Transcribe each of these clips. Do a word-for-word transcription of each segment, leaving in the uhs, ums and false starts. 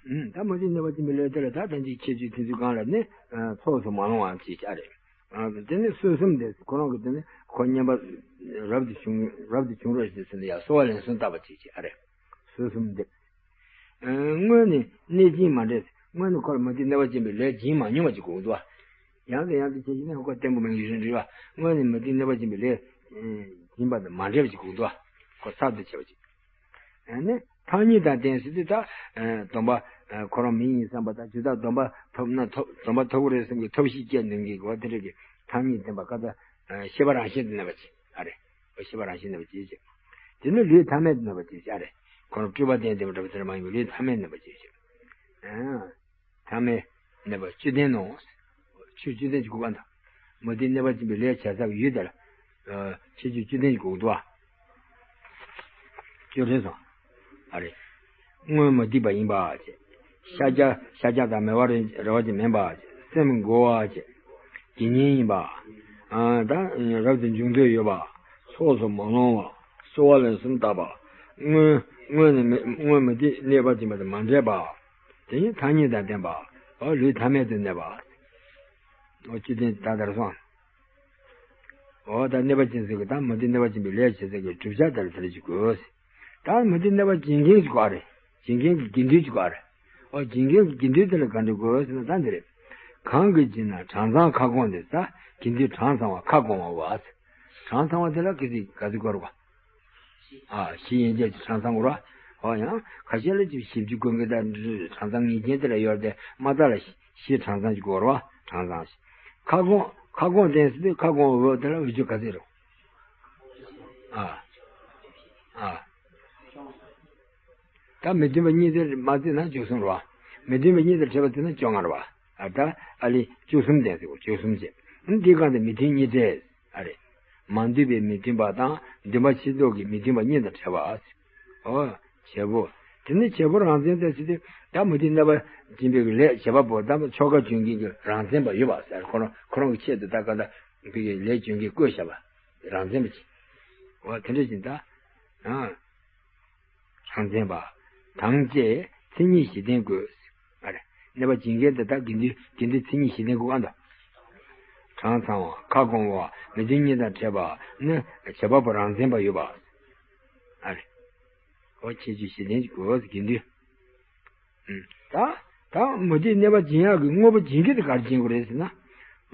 ཨུམ། ད་མུ་སྟེགས་གནོད་པ་སྦྱིན་པའི་ལས་དེ་ལ་ད་ལྟ་ཅིག་ཁྱད་ཆོས་དེ་ཚོའི་སྒང་ལ་ནི། ཨ། ཚོགས་སུ་མ་ལོངས་པ་ཅེས་བྱ་རེད། ཨ། དེ་ནི་གསོད་གསུམ་དེ་ཁོ་རང་གི་དེ་ནི་ཁོ་བསྙེན་པ་རབ་ཏུ་བྱུང་རབ་ཏུ་བྱུང་རོགས་ཞེས་ཟེར་ནས་ཡང་གསོལ་བ་ལན་གསུམ་བཏབ་པ་ཅེས་བྱ་རེད། གསོད་གསུམ་དེ། ཨ། སྔོན་ནས་གནོད་སྦྱིན་མ་འདྲེས། སྔོན་ནས་ཁོ་ལ་མུ་སྟེགས་གནོད་པ་སྦྱིན་པའི་ལས་སྦྱིན་མ་མྱོང་བ་ཅིག་དགོས་འདུག། ཡང་དང་ཡང་དུ་བྱས་ཀྱི་ནི་ཁོ་བརྟན་པོ་མིན་གྱི་རིན་རེད་བ། སྔོན་ནས་མུ་སྟེགས་གནོད་པ་སྦྱིན་པའི་ལས་སྦྱིན་པ་དང་མ་འདྲེས་པ་ཅིག་དགོས་འདུག། ཁོ་གསར་དུ་བྱས་པ་ཅིག། ཨ་ནི་ཐང་རྙེད་དང་ལྡན་ཟེར་དུས་ད། ཨ། སྡོམ་པ། ཨ། ཁོ་རང་མི་ཡིན་བསམ་པ་དང་ཇི་ལྟར་སྡོམ་པ་ཐོབ་ན་ཐོབ། སྡོམ་པ་ཐོབ་ཀྱི་རེད་བསམ་གྱི་ཐབས་ཤེས་སྐྱེ་ནུས་ཀྱི་གོ་དེ་འདྲ་གི་ཐང་རྙེད་ལྡན་པ་ཀ་ད། ཨ། ཤེས་པ་རང་བཞིན་དུ་གནས་པ་ཅིག་ཨ་རེད། ཤེས་པ་རང་བཞིན་གནས་པ་ཅིག་བྱེད། དེ་ནི་ལུས་ཐ་མལ་དུ་གནས་པ་ཅིག་བྱེད་ཨ་རེད། ཁོ་རང་སྤྲོས་པ་ལྡན་ལྡན་པ་འདྲ་བ་དེ་འདྲ་མ་ཡིན་པའི་ལུས་ཐ་མལ་གནས་པ་ཅིག་བྱེད། ཨ། ཐ་མལ་གནས་པ་བཅུད་ལྡན་ནོ། ཆོས་བཅུད་ལྡན་གྱི་གོ་བ་དང་། མུ་སྟེགས་གནོད་པ་སྦྱིན་པའི་ལས་བྱ་ཚར་བའི་ཡུལ་དེ་ལ། ཨ། ཁྱད་ཆོས་བཅུད་ལྡན་གྱི་གོ་བ་འདུག་པ། བཅུ་ལྡན་སོང་། ཨ་རེད། སྔོན་མུ་སྟེགས་པ་ཡིན་པ་བྱས། ཤཱཀྱ་ཤཱཀྱ་དང་མོའི་རིགས་རིགས་པ་ཅན་མིན་པ་བྱས། སེམས་མགུ་བ་བྱས། དགེ་བསྙེན་ཡིན་པ། ཨ། ད་རབ་ཏུ་འབྱུང་འདོད་ཡོད་པ། ཚོགས་སུ་མ་ལོངས་པ། གསོལ་བ་ལན་གསུམ་བཏབ་པ། སྔོན་སྔོན་ནས་མི་སྔོན་མུ་སྟེགས་གནོད་པ་སྦྱིན་པ་དང་མ་འདྲེས་པ། དེ་ནི་ཐང་རྙེད་དང་ལྡན་པ། འོ། ལུས་ཐ་མལ་དུ་གནས་པ། འོ། བཅུ་ལྡན་ད་ལྟར་སོང་། འོ། ད་གནོད་པ་སྦྱིན་ཚུལ་གྱི་ད་མུ་སྟེགས་གནོད་པ་སྦྱིན་པའི་ལས་བྱེད་ཚུལ་གྱི་བསྒྲུབ་བྱ་དེ་ལ་དེ་འདྲ་ཅིག་དགོས། ད་མུ་སྟེགས་གནོད་པ་སྦྱིན་མཁན་ཅིག་དགོས་རེད། སྦྱིན་མཁན་གྱི་དགེ་འདུན་ཅིག་དགོས་རེད། འོ། སྦྱིན་མཁན་གྱི་དགེ་འདུན་དེ་ལ་ག་འདྲ་དགོས་ཟེར་ན་ད་འདི་རེད། གང་གིས་བགྱིས་ན་གྲངས་ཚང་ཁ་སྐོང་དེ་ས། དགེ་འདུན་གྲངས་ཚང་བ་ཁ་སྐོང་བའོ། གྲངས་ཚང་བ་དེ་ལ་ག་ཚོད་ག་ཚོད་དགོས་རེད་བ། ཨ། བཞི་ཡན་ཆད་ཀྱི་གྲངས་ཚང་དགོས་རེད་བ། འོ། ཡང་ཁ་ཤས་ལ་ཅིག་བཞི་བཅུ་དགོས་མཁན་དང་གྲངས་ཚང་ངེས་ཅན་དེ་ལ་ཡོད་དེ་མ་རྩ་ལ་བཞི་གྲངས་ཚང་ཅིག་དགོས་རེད་བ། གྲངས་ཚང་བཞི། ཁ་སྐོང་ཁ་སྐོང་དེ་ཟེར་དུས་ཁ་སྐོང་འོ་དེ་ལ་འོ་བཅུ་ག་ཚོད་རེད། ཨ། ཨ། ད་མི་མཐུན་པ་གཉིས་དེ་མ་བརྩིས་ན་བཅུ་གསུམ་རེད་བ། མི་མཐུན་པ་གཉིས་དེ་ཕྲད་པ་བརྩིས་ན་བཅོ་ལྔ་རེད་བ། ཨ། ད་ཨ་ལི་བཅུ་གསུམ་ལྡན་ཟེར་བ། བཅུ་གསུམ་བྱས། འདི་གང་དེ་མི་མཐུན་གཉིས་ཕྲད། ཨ་རེད། མ་འདུས་པའི་མི་མཐུན་པ་དང་འདུན་པ་ཕྱིར་ལྡོག་གི་མི་མཐུན་པ་གཉིས་དང་ཕྲད་པ། འོ། བྱེད་པོ། དེ་ནི་བྱེད་པོ་རང་མཚན་དེ་ཟེར་དུས་ད་མུ་སྟེགས་གནོད་པ་སྦྱིན་པའི་ལས་བྱེད་པ་པོ་ད་ཆོ་ག་བྱུང་མཁན་གྱི་རང་མཚན་པ་ཡོད་པ་ཟེར། ཁོ་རང་ཁོ་རང་གི་ཆེད་དུ་ད་ག་ད་བི་གི་ལས་བྱུང་མཁན་བཀོད་བཞག་པ་རང་མཚན་པ་ཅིག། འོ། དེ་འདྲ་ཞིག་ད། ཨ། གྲངས་ཚང་བ། དང་བཅས་མཚན་ཉིད་བཞི་ལྡན་དགོས། ཨ་རེ། གནོད་པ་སྦྱིན་མཁན་དེ་དག་དགེ་འདུན་དགེ་འདུན་མཚན་ཉིད་བཞི་ལྡན་དགོས་ཨ་འདུག། གྲངས་ཚང་བ། ཁ་སྐོང་བ། མི་མཐུན་གཉིས་དང་ཕྲད་པ་ནི་བྱེད་པ་པོ་རང་མཚན་པ་ཡོད་པ། ཨ་རེ། འོ། ཁྱད་ཆོས་བཞི་ལྡན་གྱི་དགོས་དགེ་འདུན། ཨུམ། ད་ད་མུ་སྟེགས་གནོད་པ་སྦྱིན་ཡག་གི་དངོས་པོ་སྦྱིན་མཁན་དེ་ག་རེ་སྦྱིན་དགོས་རེད་ཟེར་ན།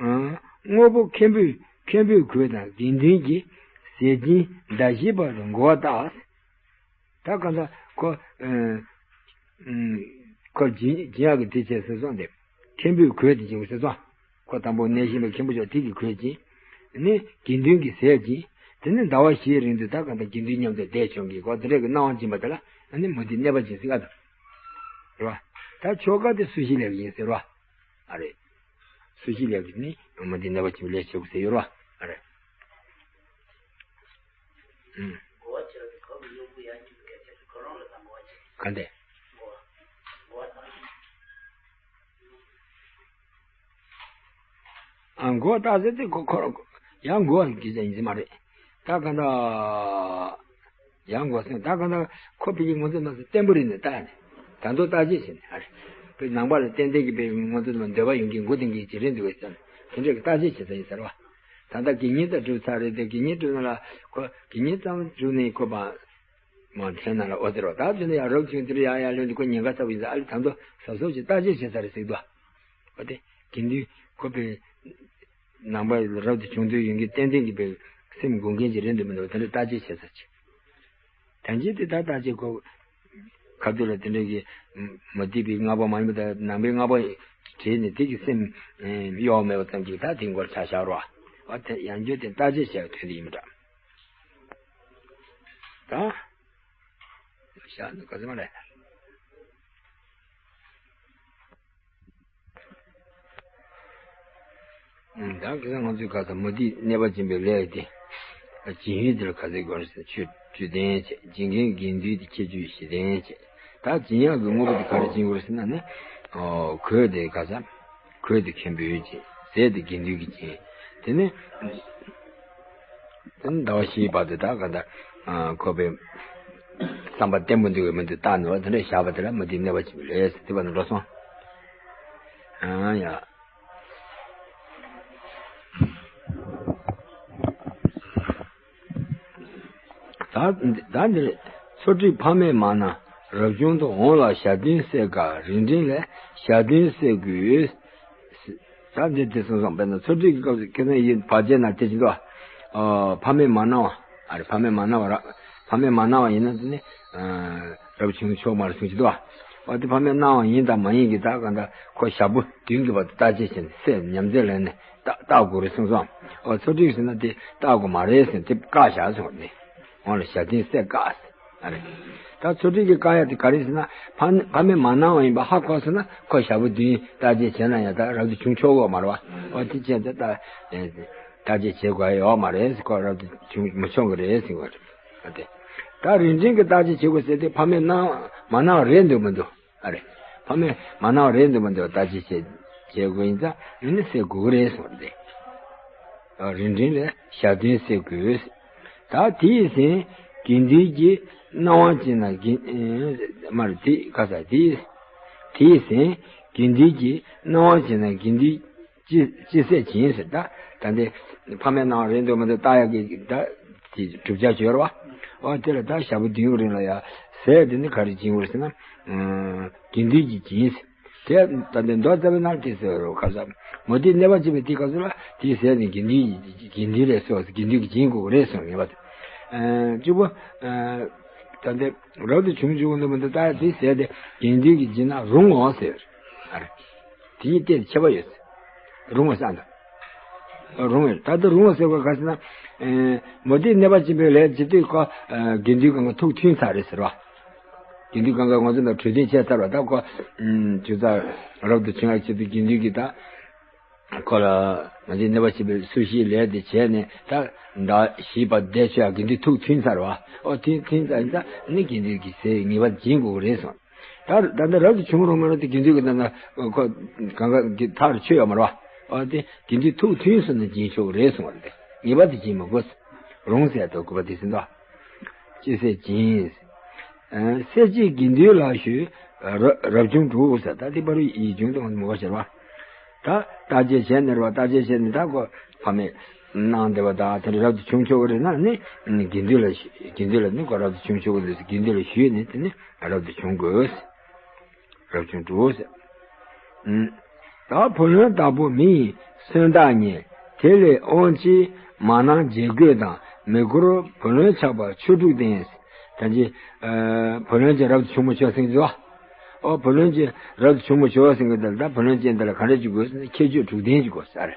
ཨ། དངོས་པོ་མཁན་པོས་མཁན་པོས་གོས་དང་དགེ་འདུན་གྱི་ཟས་སྦྱིན་ཟླ་བཞིའི་བར་དུ་བགོ་བ་བཏགས། ད་གང་ལྟར་ཁོ། ཨ། ཨུམ། ཁོ་སྦྱིན་སྦྱིན་ཡག་གི་དེ་བྱས་ཟེར་སོང་སྟེ། མཁན་པོས་གོས་དེ་སྦྱིན་དགོས་ཟེར་སོང་། ཁོ་དང་པོ་གནས་བཞིན་པའི་མཁན་པོ་ཅོག་དེ་གིས་གོས་སྦྱིན། ནི་དགེ་འདུན་གྱི་ཟས་སྦྱིན། དེ་ནི་ཟླ་བ་བཞིའི་རིང་དུ་ད་གང་ལྟར་དགེ་འདུན་མཉམ་དུ་བསྡད་ཆོག་གི་གོ་དེ་འདྲ་གི་གནང་བ་སྦྱིན་པ་དེ་ལ་ཨ་ནི་མུ་སྟེགས་གནོད་པ་སྦྱིན་ཟེར་ག་དང་། རེད་བ། ད་ཆོ་ག་དེ་སུ་ཞིག་ལས་ཀྱི་ཡིན་ཟེར་བ། ཨ་རེད། སུ་ཞིག་ལས་ཀྱི་ནི་མུ་སྟེགས་གནོད་པ་སྦྱིན་པའི་ལས་བྱེད་དགོས་ཟེར་ཡོད་རེད་བ། ཨ་རེད། ཨུམ། ག་འདྲས། ཨ། མགོ་བཏགས་ཟེར་དེ་ཁོ་ཁོ་ཡང་མགོ་གི་ཟེར་ཡིན་ཟེར་མ་རེད། ད་ག་ད་ཡང་མགོ་སེང་ད་ག་ད་ཁོ་བི་གི་ངོ་ཚ་ན་ཟེར་བརྟན་པོ་རེད་ནས་ད་ནས་ད་དུང་བརྟག་དཔྱད་བྱས་ནས་ཨ་རེད། བི་ནང་པ་ལ་ཏན་ཏན་གྱི་བི་ངོ་ཚ་ན་འདོད་པ་ཡོང་གི་མགོ་ཏན་གྱི་ཇེ་རེ་འདུག་བས་ཟེར་ནས་དེ་འདྲས་ཀྱི་བརྟག་དཔྱད་བྱེད་ས་ཡིན་ཟེར་བ། ད་ལྟ་དགེ་བསྙེན་ད་གྲུབ་ཚར་རེད་དེ་དགེ་བསྙེན་གྲུབ་ན་ལ་ཁོ་དགེ་བསྙེན་ཙམ་གྲུབ་ནས་ཁོ་པ། མ་ཐེན་ན་ལ་ཨོ་ཟེར་བ་ད་དེ་ནས་ཡང་རབ་བྱུང་དེར་ཡང་ཡང་ལོན་དུ་ཁོ་ཉེན་ཁ་ཚ་བོ་ཡིན་ཟེར་ཨ་ལི་ད་དུང་ཟབ་ཟོབ་ཅིག་བརྟག་དཔྱད་བྱེད་ས་རེད་ཟེར་གི་འདུག་བ། ཨོ་དེ་དགེ་འདུན་ཁོ་པའི་ནང་པ་རབ་ཏུ་བྱུང་དུས་ཡོང་གི་ཏན་ཏན་གྱི་པའི་སེམས་འགུག་མཁན་ཅིག་རེད་འདུག་མི་འདུག་དེ་འདྲ་བརྟག་དཔྱད་བྱེད་ས་ཅིག། ཐན་ཅིག་དེ་ད་བརྟག་དཔྱད་ཁོ་ཁ་ཐུག་ལ་དེ་འདྲ་གི་མ་བསྡུས་པའི་ལྔ་པ་མ་ཡིན་པ་ད་ནང་པའི་ལྔ་པ་བྲིས་ནས་དེ་གི་སེམས་གཡོ་བ་མེད་པ་ཙམ་གྱིས་ད་དེ་མགོར་ཆ་བཞག་རོགས། ཨོ་དེ་ཡང་བསྐྱར་དེ་བརྟག་དཔྱད་བྱས་པའི་དོན་དེ་ཡིན་པ་འདྲ། ད། ཤ་ནི་ག་ཚོད་མ་རེད། ད་ག་ས་ང་ཚོས་ག་ས་མུ་སྟེགས་གནོད་པ་སྦྱིན་པའི་ལས་དེ། སྦྱིན་ཡུལ་དེ་ལ་ག་ཚོད་དགོས་རེད་ཟེར་ཆོས་བཅུ་ལྡན་བྱས་སྦྱིན་མཁན་དགེ་འདུན་དེ་ཁྱད་ཆོས་བཞི་ལྡན་བྱས། ད་སྦྱིན་ཡག་གི་དངོས་པོ་དེ་ག་རེ་སྦྱིན་དགོས་རེད་ཟེར་ན་ནི། གོས་དེ་ག་ས། གོས་དེ་མཁན་པོས་སྦྱིན། ཟས་དེ་དགེ་འདུན་གྱིས་སྦྱིན། དེ་ནི། དེ་ནི་ཟླ་བ་བཞིའི་བར་དུ་ད་ག་ད། ཁོ་པའི། བསམ་པ་བརྟན་པོ་འདུག་གི་མི་འདུག་བརྟག་ནས་བ་དེ་འདྲ་བཞག་པ་དེ་ལ་མུ་སྟེགས་གནོད་པ་བྱེད་པ་རེད་ཟེར། དེ་བ་ནི་འགྲོ་སོང་། ཨང་ཡ། ད་ད་འདིར་ཚོ་ཁྲིགས་ཕ་མས་མ་གནང་། རབ་བྱུང་དུ་འོངས་ལ་ཞབས་བརྟན་གསལ་དཀའ། རིང་འབྲིང་ལས་ཞབས་བརྟན་གསལ་དགོས། ད་འདི་དེ་སོང་སོང་། དཔེར་ན་ཚོ་ཁྲིགས་ཀྱི་སྐབས་སུ་ཁྱེད་རང་ཡིན་བར་ཆད་ན་དེ་བྱེད་དོ། ཨ། ཕ་མས་མ་གནང་བ། ཨ་རེ། ཕ་མས་མ་གནང་བ་ར། ཕ་མས་མ་གནང་བ་ཡིན་ན་དེ་ནི། ཨ། རབ་བྱུང་ཆོག་མ་རེད་གསུངས་ཀྱི་འདུག་བ། འོ་དེ་ཕ་མས་གནང་བ་ཡིན་དང་མ་ཡིན་གྱི་ད་གང་ལྟར་ཁོ་ཞག་པོ་བདུན་གྱི་བར་དུ་བརྟག་དཔྱད་བྱས་ནས་སེམས་ཉམས་ཚད་ལེན་ནས་བརྟག་བརྟག་དགོས་རེད་གསུངས་སོང་། འོ་ཚོ་ཁྲིགས་ཟེར་ན་དེ་བརྟག་དགོས་མ་རེད་ཟེར་དེ་བཀག་བཞག་སོང་ནས། འོང་ལ་ཞབས་བརྟན་གསལ་དཀའ་ཟེར། ཨ་རེ། ད་ཚོ་ཁྲིགས་ཀྱི་བཀག་ཡ་དེ་ག་རེ་ཟེར་ན། ཕ་ཕ་མས་མ་གནང་བ་ཡིན་པ་ཧ་གོ་སོང་ན་ཁོ་ཞག་པོ་བདུན་བརྟག་དཔྱད་བྱས་ན་ཡང་ད་རབ་ཏུ་བྱུང་ཆོག་གི་ཡོད་མ་རེད་བ། འོ་དེ་བྱས་ད་ད་བརྟག་དཔྱད་བྱེད་དགོས་ཡ་ཡོད་མ་རེད་ཟེར། ཁོ་རབ་ཏུ་བྱུང་མི་ཆོག་གི་རེད་ཟེར་བ་རེད། ཨ་དེ། ད་རིང་འབྲིང་གི་བརྟག་དཔྱད་བྱེད་དགོས་ཟེར་དེ་ཕ་མས་གནང་མ་གནང་བ་རེད་འདུག་མི་འདུག་ཨ་རེ། ཕ་མས་མ་གནང་བ་རེད་འདུག་མི་འདུག་བརྟག་དཔྱད་བྱེད་བྱེད་དགོས་ཡིན་ཙང་ཨ་ནི་གསལ་དགོས་ཀྱི་རེད་གསུངས་ཏེ། རིང་འབྲིང་ལས་ཞབས་བརྟན་གསལ་དགོས། ད་དེའི་ཚེ་དགེ་འདུན་གྱིས་གནང་བ་བྱིན་ན་དགེ། མར་དེ་ག་ས་དེའི། དེའི་ཚེ་དགེ་འདུན་གྱིས་གནང་བ་བྱིན་ན་དགེ་འདུན་ཅི་ཅི་ཟས་བྱིན་ཟེར། ད་ད་འདི་ཕ་མས་གནང་བ་རེད་འདུག་མི་འདུག་བརྟག་ཡག་གི་ད་དེ་གྲུབ་ཆ་ཅིག་ཡོད་རེད་བ། འོ་དེ་ལ་ད་ཞག་པོ་བདུན་གྱི་རིང་ལ་ཡ་ཟས་དེ་ནི་ག་རེ་བྱིན་དགོས་ཟེར་ན། དགེ་འདུན་གྱིས་བྱིན་ཟེར། དེ་ད་ལྟ་མདོ་རྩ་བའི་ནང་དེ་ཟེར་རོ། ཁ་ས་མུ་སྟེགས་གནོད་པ་བྱེད་པའི་དེ་སྐབས་སུ་ལ་དེའི་ཟས་ནི་དགེ་འདུན་དགེ་འདུན་ལས་སོ་དགེ་འདུན་གྱིས་བྱིན་དགོས་རེད་གསུངས་ངེས་པ་དེ། གཅིག་པོ། ད་ལྟ་རབ་ཏུ་བྱུང་བཅུག་འདུག་མི་འདུག་ད་དེའི་ཟས་དེ་དགེ་འདུན་གྱིས་བྱིན་ན་རུང་ངོ་ཟེར། ཨ་རེ། དེ་གཉིས་གཏན་ཁྱད་པར་ཡོད་ཟེར། རུང་ངོ་ཟེར་འདུག་རུང་ངོ། ད་ལྟ་རུང་ངོ་ཟེར་བ་ག་ཟེར་ན། མུ་སྟེགས་གནོད་པ་བྱེད་པའི་ལས་བྱེད་དུས་ཁོ་དགེ་འདུན་གང་ག་ཐུགས་མཐུན་ཚར་རེད་ཟེར་བ། དགེ་འདུན་གང་ག་ང་ཚོ་ལ་གྲོས་བསྟུན་བྱས་ཚར་བ། ད་ཁོ་ཇི་ལྟར་རབ་ཏུ་བྱུང་བའི་ཆེད་དུ་དགེ་འདུན་གྱིས་ད་ཁོ་ལ་ང་ཚོས་གནོད་པ་བྱེད་པའི་སྲུ་ཞིའི་ལས་དེ་བྱས་ནས་ད་ཟླ་བཞི་པ་བསྡད་ཆོག་ཡ་དགེ་འདུན་ཐུགས་མཐུན་ཚར་བ། ཨོ་མཐུན་མཐུན་ཚར་ཡིན་ཙང་ནི་དགེ་འདུན་གྱི་ཟས་ངེས་པར་སྦྱིན་དགོས་རེད་གསུངས། ད་ད་ལྟ་རབ་ཏུ་བྱུང་རུང་མ་རུང་དེ་དགེ་འདུན་གྱི་ད་ལྟ་ཁོ་གང་ག་གི་ཐག་རུ་ཆོད་ཡོད་མ་རེད་བ། ཨོ་དེ་དགེ་འདུན་ཐུགས་མཐུན་སོང་ན་སྦྱིན་ཆོག་གི་རེད་གསུངས་པ་རེད། དེ་ངེས་པར་དུ་སྦྱིན་མི་དགོས། རུང་ཟེར་དུ་དགོས་པ་དེ་ཟིན་ཏོ། ཅི་ཟས་སྦྱིན། ཨ། སྲས་བཅས་དགེ་འདུན་ལ་ཞུས། རབ་བྱུང་དྲུག་ཟེར། ད་དེ་བར་ཡིད་འབྱུང་དུ་མི་དགོས་ཟེར་བ། ད་བརྟག་དཔྱད་བྱས་ནས་རེད་བ། བརྟག་དཔྱད་བྱས་ནས་ད་ཁོ་ཕ་མས་གནང་བསྡད་པ་དང་དེ་འདྲ་རབ་ཏུ་བྱུང་ཆོག་གི་རེད་ན་ནི་དགེ་འདུན་ལ་ཞུ། དགེ་འདུན་ལ་ནི་ཁོ་རབ་ཏུ་བྱུང་ཆོག་གི་རེད་ཟེར། དགེ་འདུན་ལ་ཞུས་ནས་དེ་ནི་རབ་ཏུ་བྱུང་དགོས། རབ་བྱུང་དྲུག་ཟེར། ཨུམ། ད་བུ་ལོན་བདག་པོ་མི་ཡིན་གསོན་བདག་ཉིད། དེ་ལས་དབང་ཆེ་མ་གནང་རྗེས་བཀོད་དང་། མི་འཁོར་བུ་ལོན་ཆགས་པ་ཆོས་དྲུག་ལྡན། ད་ཅི། ཨ། བུ་ལོན་ཅན་རབ་ཏུ་བྱུང་མི་ཆོག་ཟེར་གྱི་འདུག་བ། ཨོ་བུ་ལོན་ཅན་རབ་ཏུ་བྱུང་མི་ཆོག་ཟེར་གྱི་འདུག་ད་བུ་ལོན་ཅན་དེ་ལ་ག་འདྲ་ཅིག་དགོས་ཟེར་ན་ཁྱད་ཆོས་དྲུག་ལྡན་ཅིག་དགོས་ཟེར།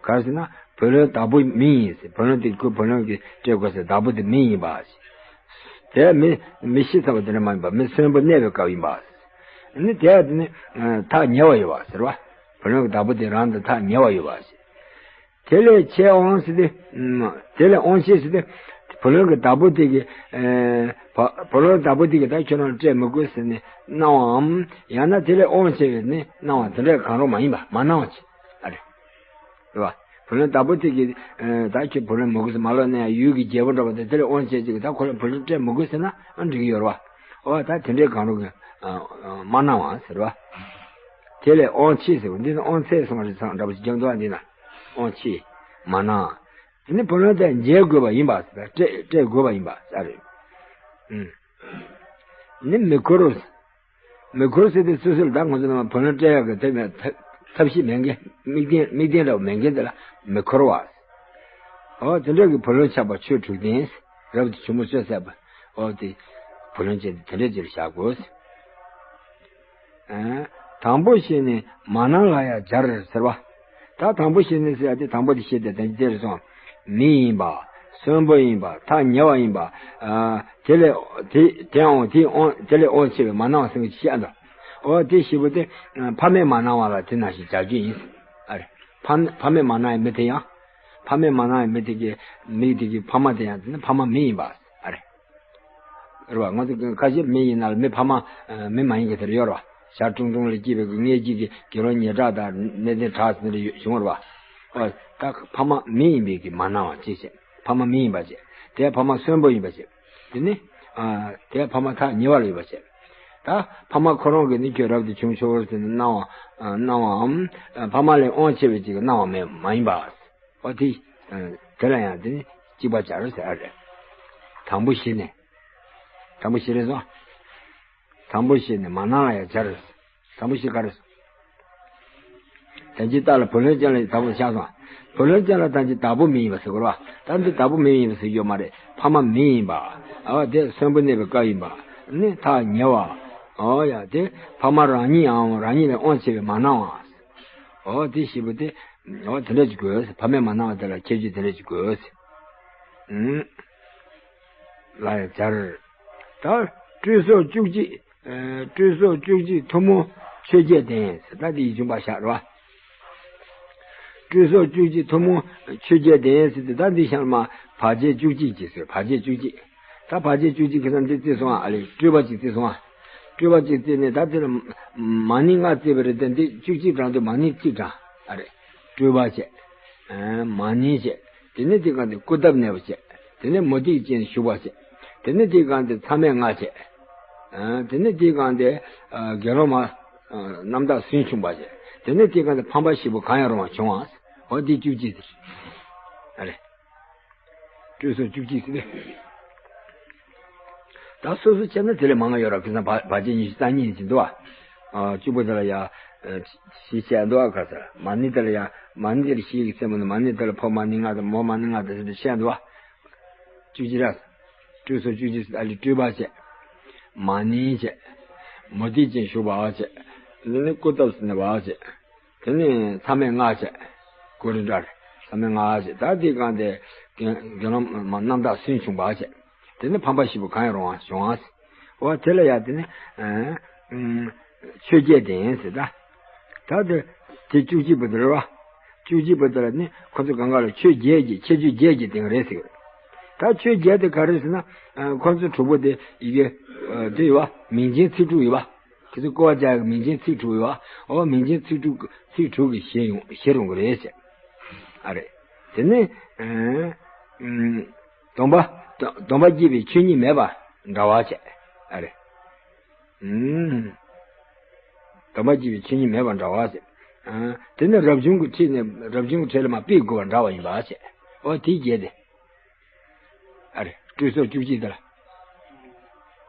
ག་རེ་ཟེར་ན་བུ་ལོན་བདག་པོ་མི་ཡིན་ཟེར། བུ་ལོན་དེ་ཁོས་བུ་ལོན་གྱི་སྤྲད་དགོས་ཟེར། བདག་པོ་དེ་མི་ཡིན་པ་ཟེར། དེ་མི་མི་ཤི་ཚར་བ་དེ་འདྲ་མ་ཡིན་པ། མི་གསོན་པོ་གནས་པའི་སྐབས་ཡིན་པ་ཟེར། ནི་དེ་ནི་ཐག་ཉེ་བ་ཡོད་པ་ཟེར་བ། བུ་ལོན་གྱི་བདག་པོ་དེ་རང་དང་ཐག་ཉེ་བ་ཡོད་པ་ཟེར། དེ་ལས་ཆེས་དབང་ཟེར་ཏེ། དེ་ལས་དབང་ཆེ་ཟེར་ཏེ། བུ་ལོན་གྱི་བདག་པོ་དེ་གི། ཨེ། བ། བུ་ལོན་བདག་པོ་དེ་གི་ད་ཁྱོད་རང་ལ་སྤྲད་མི་དགོས་ཟེར་ནས་གནང་བའམ། ཡང་ན་དེ་ལས་དབང་ཆེ་བས་ནི་གནང་བ་དེ་འདྲ་གང་རུང་མ་ཡིན་པ། མ་གནང་བ་ཅིག་ཨ་རེ། རེད་བ། བུ་ལོན་བདག་པོ་དེ་གི། ཨེ། ད་ཁྱོད་བུ་ལོན་མི་དགོས་ཟེར། མ་ལོག་ནས་ཡང་ཡུལ་གྱི་རྒྱལ་པོ་འདྲ་བ་དེ་དེ་ལས་དབང་ཆེ་ཅིག་གིས་ད་ཁོ་ལ་བུ་ལོན་སྤྲད་མི་དགོས་ཟེར་ན་ཨ་འགྲིག་གི་ཡོད་རེད་བ། འོ་ད་དེ་འདྲའི་གང་རུང་གི། ཨ། མ་གནང་བ་ཟེར་བ། དེ་ལས་དབང་ཆེ་ཟེར་བ་འདི་ནི་དབང་ཚད་སོང་བ་རེད་ཚང་འདྲ་པོ་ཞིག་རྒྱབ་འདུག་བ། འདི་ན་དབང་ཆེ། མ་གནང་། དེ་ནི་བུ་ལོན་དེ་འཇལ་དགོས་པ་ཡིན་པ་ཟེར། སྤྲད་སྤྲད་དགོས་པ་ཡིན་པ་ཟེར་རེད། ཨུམ། ནི་མི་འཁོར། མི་འཁོར་ཟེར་དེ་སོ་སོ་ལ་ད་ང་ཚོ་ནང་བུ་ལོན་སྤྲད་ཡག་གི་ཐབས་མེད་ཐབས་ཐབས་ཤེས་མེད་མཁན། དམིགས་རྟེན་དམིགས་རྟེན་འདྲ་བོ་མེད་མཁན་དེ་ལ་མི་འཁོར་བ། འོ་དེ་འདྲ་གི་བུ་ལོན་ཆགས་པ་ཆོས་དྲུག་ལྡན། རབ་ཏུ་བྱུང་མི་ཆོག་ཟེར་བ། འོ་དེ་བུ་ལོན་ཅན་དེ་འདྲ་ཅིག་ལ་བཞག་དགོས། ཨ། དང་པོ་བཞེས་ནས་མ་གནང་ལ་ཡང་སྦྱར་ཟེར་བ། ད་དང་པོ་བཞེས་ནས་ཟེར་ཡ་དེ་དང་པོ་དེ་བཞེས་ཏེ་དེ་འདྲ་སོང་། མི་ཡིན་པ། གསོན་པོ་ཡིན་པ། ཐག་ཉེ་བ་ཡིན་པ། ཨ། དེ་ལས་དེ་དེའང་དེའི་དབང་དེ་ལས་དབང་ཆེ་བས་མ་གནང་བ་ཟེར་གྱི་བཤད་འདུག་འོ་དེ་བཞི་པོ་དེ་ཕ་མས་མ་གནང་བ་ལ་དེ་ནང་བཞིན་སྦྱར་རྒྱུ་ཡིན། ཨ་རེ། ཕ་ཕ་མས་མ་གནང་ཡ་མི་དེ་ཡང་། ཕ་མས་མ་གནང་ཡ་མི་དེ་གི་མི་དེ་གི་ཕ་མ་དེ་ཡང་དེ་ནི་ཕ་མ་མི་ཡིན་པ། ཨ་རེ། རེད་བ། ང་ཚོ་ཁ་ཤས་མི་ཡིན་ན་ལ་མི་ཕ་མ། ཨ། མི་མ་ཡིན་གྱི་དེ་རེ་ཡོད་རེད་བ། ཞག་ཀྲུང་ཀྲུང་ལ་སྐྱེས་པའི་གི་མངལ་སྐྱེས་ཀྱི་དགེ་སློང་ཉེ་དྲགས་དང་གནས་བརྟན་གྲགས་ཟེར་ནས་བྱུང་བ་རེད་བ། ཨ། ད་ཕ་མ་མི་ཡིན་པའི་གི་མ་གནང་བ་ཅིག་བྱས། ཕ་མ་མི་ཡིན་པ་བྱས། དེ་ཕ་མ་གསོན་པོ་ཡིན་པ་བྱས། དེ་ནི། ཨ། དེ་ཕ་མ་ཐག་ཉེ་བ་ལ་ཡོད་པ་བྱས། ད་ཕ་མ་ཁོ་རང་གིས་ནི་ཁྱོད་རབ་ཏུ་བྱུང་ཆོག་ཟེར་ནས་གནང་བ། ཨ། གནང་བའམ། ཨ། ཕ་མ་ལས་དབང་ཆེ་བའི་ཅིག་གནང་བ་མེད་མ་ཡིན་པ། ཨོ་དེ། ཨ། དེ་ལ་ཡང་དེ་ནི་གཅིག་པ་སྦྱར་ཟེར་ཨ་རེད། དང་པོ་བཞི་ནས། དང་པོ་བཞི་རེད་སོང་། དང་པོ་བཞི་ནས་མ་གནང་ལ་ཡང་སྦྱར། དང་པོ་བཞི་ག་རེ་སོང་། ད་ཅི་ལྟ་ལ་བུ་ལོན་ཅན་ལ་དང་པོ་ཆགས་སོང་། བུ་ལོན་ཅན་ལ་ད་ཅི་བདག་པོ་མི་ཡིན་པ་ཟེར་དགོས་རེད་བ། ད་འདི་བདག་པོ་མི་ཡིན་པ་ཟེར་རྒྱུ་མ་རེད། ཕ་མ་མི་ཡིན་པ། ཨ། དེ་གསོན་པོ་གནས་པའི་སྐབས་ཡིན་པ། ནི་ཐག་ཉེ་བ། ཨོ་ཡ། དེ་ཕ་མ་རང་ཉིད་ཡང་རང་ཉིད་ལས་དབང་ཆེ་བས་མ་གནང་བ། ཨོ་དེ་བཞི་པོ་དེ། ཨོ་དེ་འདྲ་ཅིག་དགོས། ཕ་མས་མ་གནང་བ་དེ་ལ་ཁྱད་ཆོས་དེ་འདྲ་ཅིག་དགོས། ཨུམ། ལ་ཡང་སྦྱར། ད་སྤྲུལ་གསུམ་བཅུ་གཅིག། ཨ། སྤྲུལ་གསུམ་བཅུ་གཅིག་ཐུན་མོང་ཆོས་བརྒྱད་ལྡན་ཟེར། ད་འདི་ཡིག་ཆུང་པ་བཞག་རོ། སྤྲུལ་གསུམ་བཅུ་གཅིག་ཐུན་མོང་ཆོས་བརྒྱད་ལྡན་ཟེར་ཏེ། ད་འདི་ཤར་མ་བར་ཆད་བཅུ་གཅིག་ཅེས་ཟེར། བར་ཆད་བཅུ་གཅིག། ད་བར་ཆད་བཅུ་གཅིག་གི་ནང་འདི་བརྩིས་སོང་ཨ། ཨ་ལས་སྤྲུལ་པ་གཅིག་བརྩིས་སོང་ཨ། སྤྲུལ་པ་གཅིག་བརྩིས་ནས་ད་དེ་ལ་མ་ཎི་ལྔ་བརྩིས་པ་རེད་དེ། འདི་བཅུ་གཅིག་གྲངས་དུ་མ་ཎི་གཅིག་གྲངས་ཨ་རེད། སྤྲུལ་པ་བྱས། ཨ། མ་ཎི་བྱས། དེ་ནས་དེའི་སྒང་དེ་སྐུར་སྟབས་གནས་པ་བྱས། དེ་ནས་མུ་སྟེགས་ཅན་ཞུགས་པ་བྱས། དེ་ནས་དེའི་སྒང་དེ་མཚམས་མེད་ལྔ་བྱས། ཨ། དེ་ནས་དེའི་སྒང་དེ། ཨ། དགེ་སློང་མ། ཨ། རྣམ་དག་སུན་ཕྱུང་བ་བྱས། དེ་ནས་དེའི་སྒང་དེ་ཕམ་པ་བཞི་པོ་གང་ཡང་རུང་བ་བྱུང་བ། འོ་འདི་བཅུ་གཅིག་ཟེར། ཨ་རེད། སྤྲུལ་གསུམ་བཅུ་གཅིག་ཟེར་ནས། ད་སོ་སོ་བྱས་ན་དེ་ལས་མང་བ་ཡོད་ར། ཁ་སང་བར་བར་ཆད་ཉི་ཤུ་རྩ་གཉིས་ཡིན་གྱི་འདུག་བ། ཨ། བཅུ་པོ་དེ་ལ་ཡ། ཨ། བཞི་བྱས་འདུག་བ། ཁ་སང་མ་ཎི་དེ་ལ་ཡ། མ་ཎི་དེ་ལ་བཞི་ཡི་མཚན་མོ་ནི། མ་ཎི་དེ་ལ་ཕོ་མ་ཎི་ལྔ་དང་མོ་མ་ཎི་ལྔ་དང་ཟེར་ཏེ་བཤད་འདུག་བ། བཅུ་གཅིག་ར། སྤྲུལ་གསུམ་བཅུ་གཅིག་ཟེར། ཨ་ལས་སྤྲུལ་པ་བྱས། མ་ཎི་བྱས། མུ་སྟེགས་ཅན་ཞུགས་པ་བྱས། དེ་ནས་སྐུར་སྟབས་སུ་གནས་པ་བྱས། དེ་ནས་མཚམས་མེད་ལྔ་བྱས། ཀུ་རི་འདྲ་རེད། མཚམས་མེད་ལྔ་བྱས། ད་དེའི་སྒང་དེ་དགེ་དགེ་སློང་མ་རྣམ་དག་སུན་ཕྱུང་བ་བྱས། དེ་ནས་ཕམ་པ་བཞི་པོ་གང་ཡང་རུང་བ་བྱུང་བ། འོ་དེ་ལ་ཡ་དེ་ནི། ཨ། ཨུམ། ཆོས་བརྒྱད་ལྡན་ཟེར་ད། ད་དེ་དེ་བཅུ་གཅིག་པོ་དེ་རེད་བ། བཅུ་གཅིག་པོ་དེ་ལ་ནི་ཁོ་ཚོ་གང་ག་ལ་ཆོས་བརྒྱད་ཀྱི་ཁྱད་ཆོས་བརྒྱད་ཀྱི་སྟེང་རེད་ཟེར་གི་རེད། ད་ཆོས་བརྒྱད་དེ་ག་རེ་ཟེར་ན། ཨ། ཁོ་ཚོ་དྲུག་པོ་དེ་ཡི་གེ། ཨ། དེ་ཡོད་བ། མིང་ཅན་ཚིག་དྲུག་ཡོད་བ། ཁྱེད་ཚོ་བཀོད་པ་རྒྱག་གི་མིང་ཅན་ཚིག་དྲུག་ཡོད་བ། འོ་མིང་ཅན་ཚིག་དྲུག་ཚིག་དྲུག་གི་ཤེས་ཡོང་ཤེས་རུང་གི་རེད་ཟེར། ཨ་རེད། དེ་ནས། ཨ། ཨུམ། སྡོམ་པ། སྡོམ་པ་བགྱིས་པའི་ཆོས་ཉིད་མེད་པ་འདྲ་བ་བྱས། ཨ་རེད། ཨུམ། སྡོམ་པ་བགྱིས་པའི་ཆོས་ཉིད་མེད་པ་འདྲ་བ་ཟེར། ཨ། དེ་ནི་རབ་བྱུང་གི་ཁྲིད་ནས་རབ་བྱུང་གི་ཁྲིད་ལ་མ་དཔེ་དགོས་པ་འདྲ་བ་ཡིན་པ་བྱས། འོ་དེ་བརྒྱད་དེ། ཨ་རེ། སྤྲུལ་གསུམ་བཅུ་གཅིག་དེ་ལ།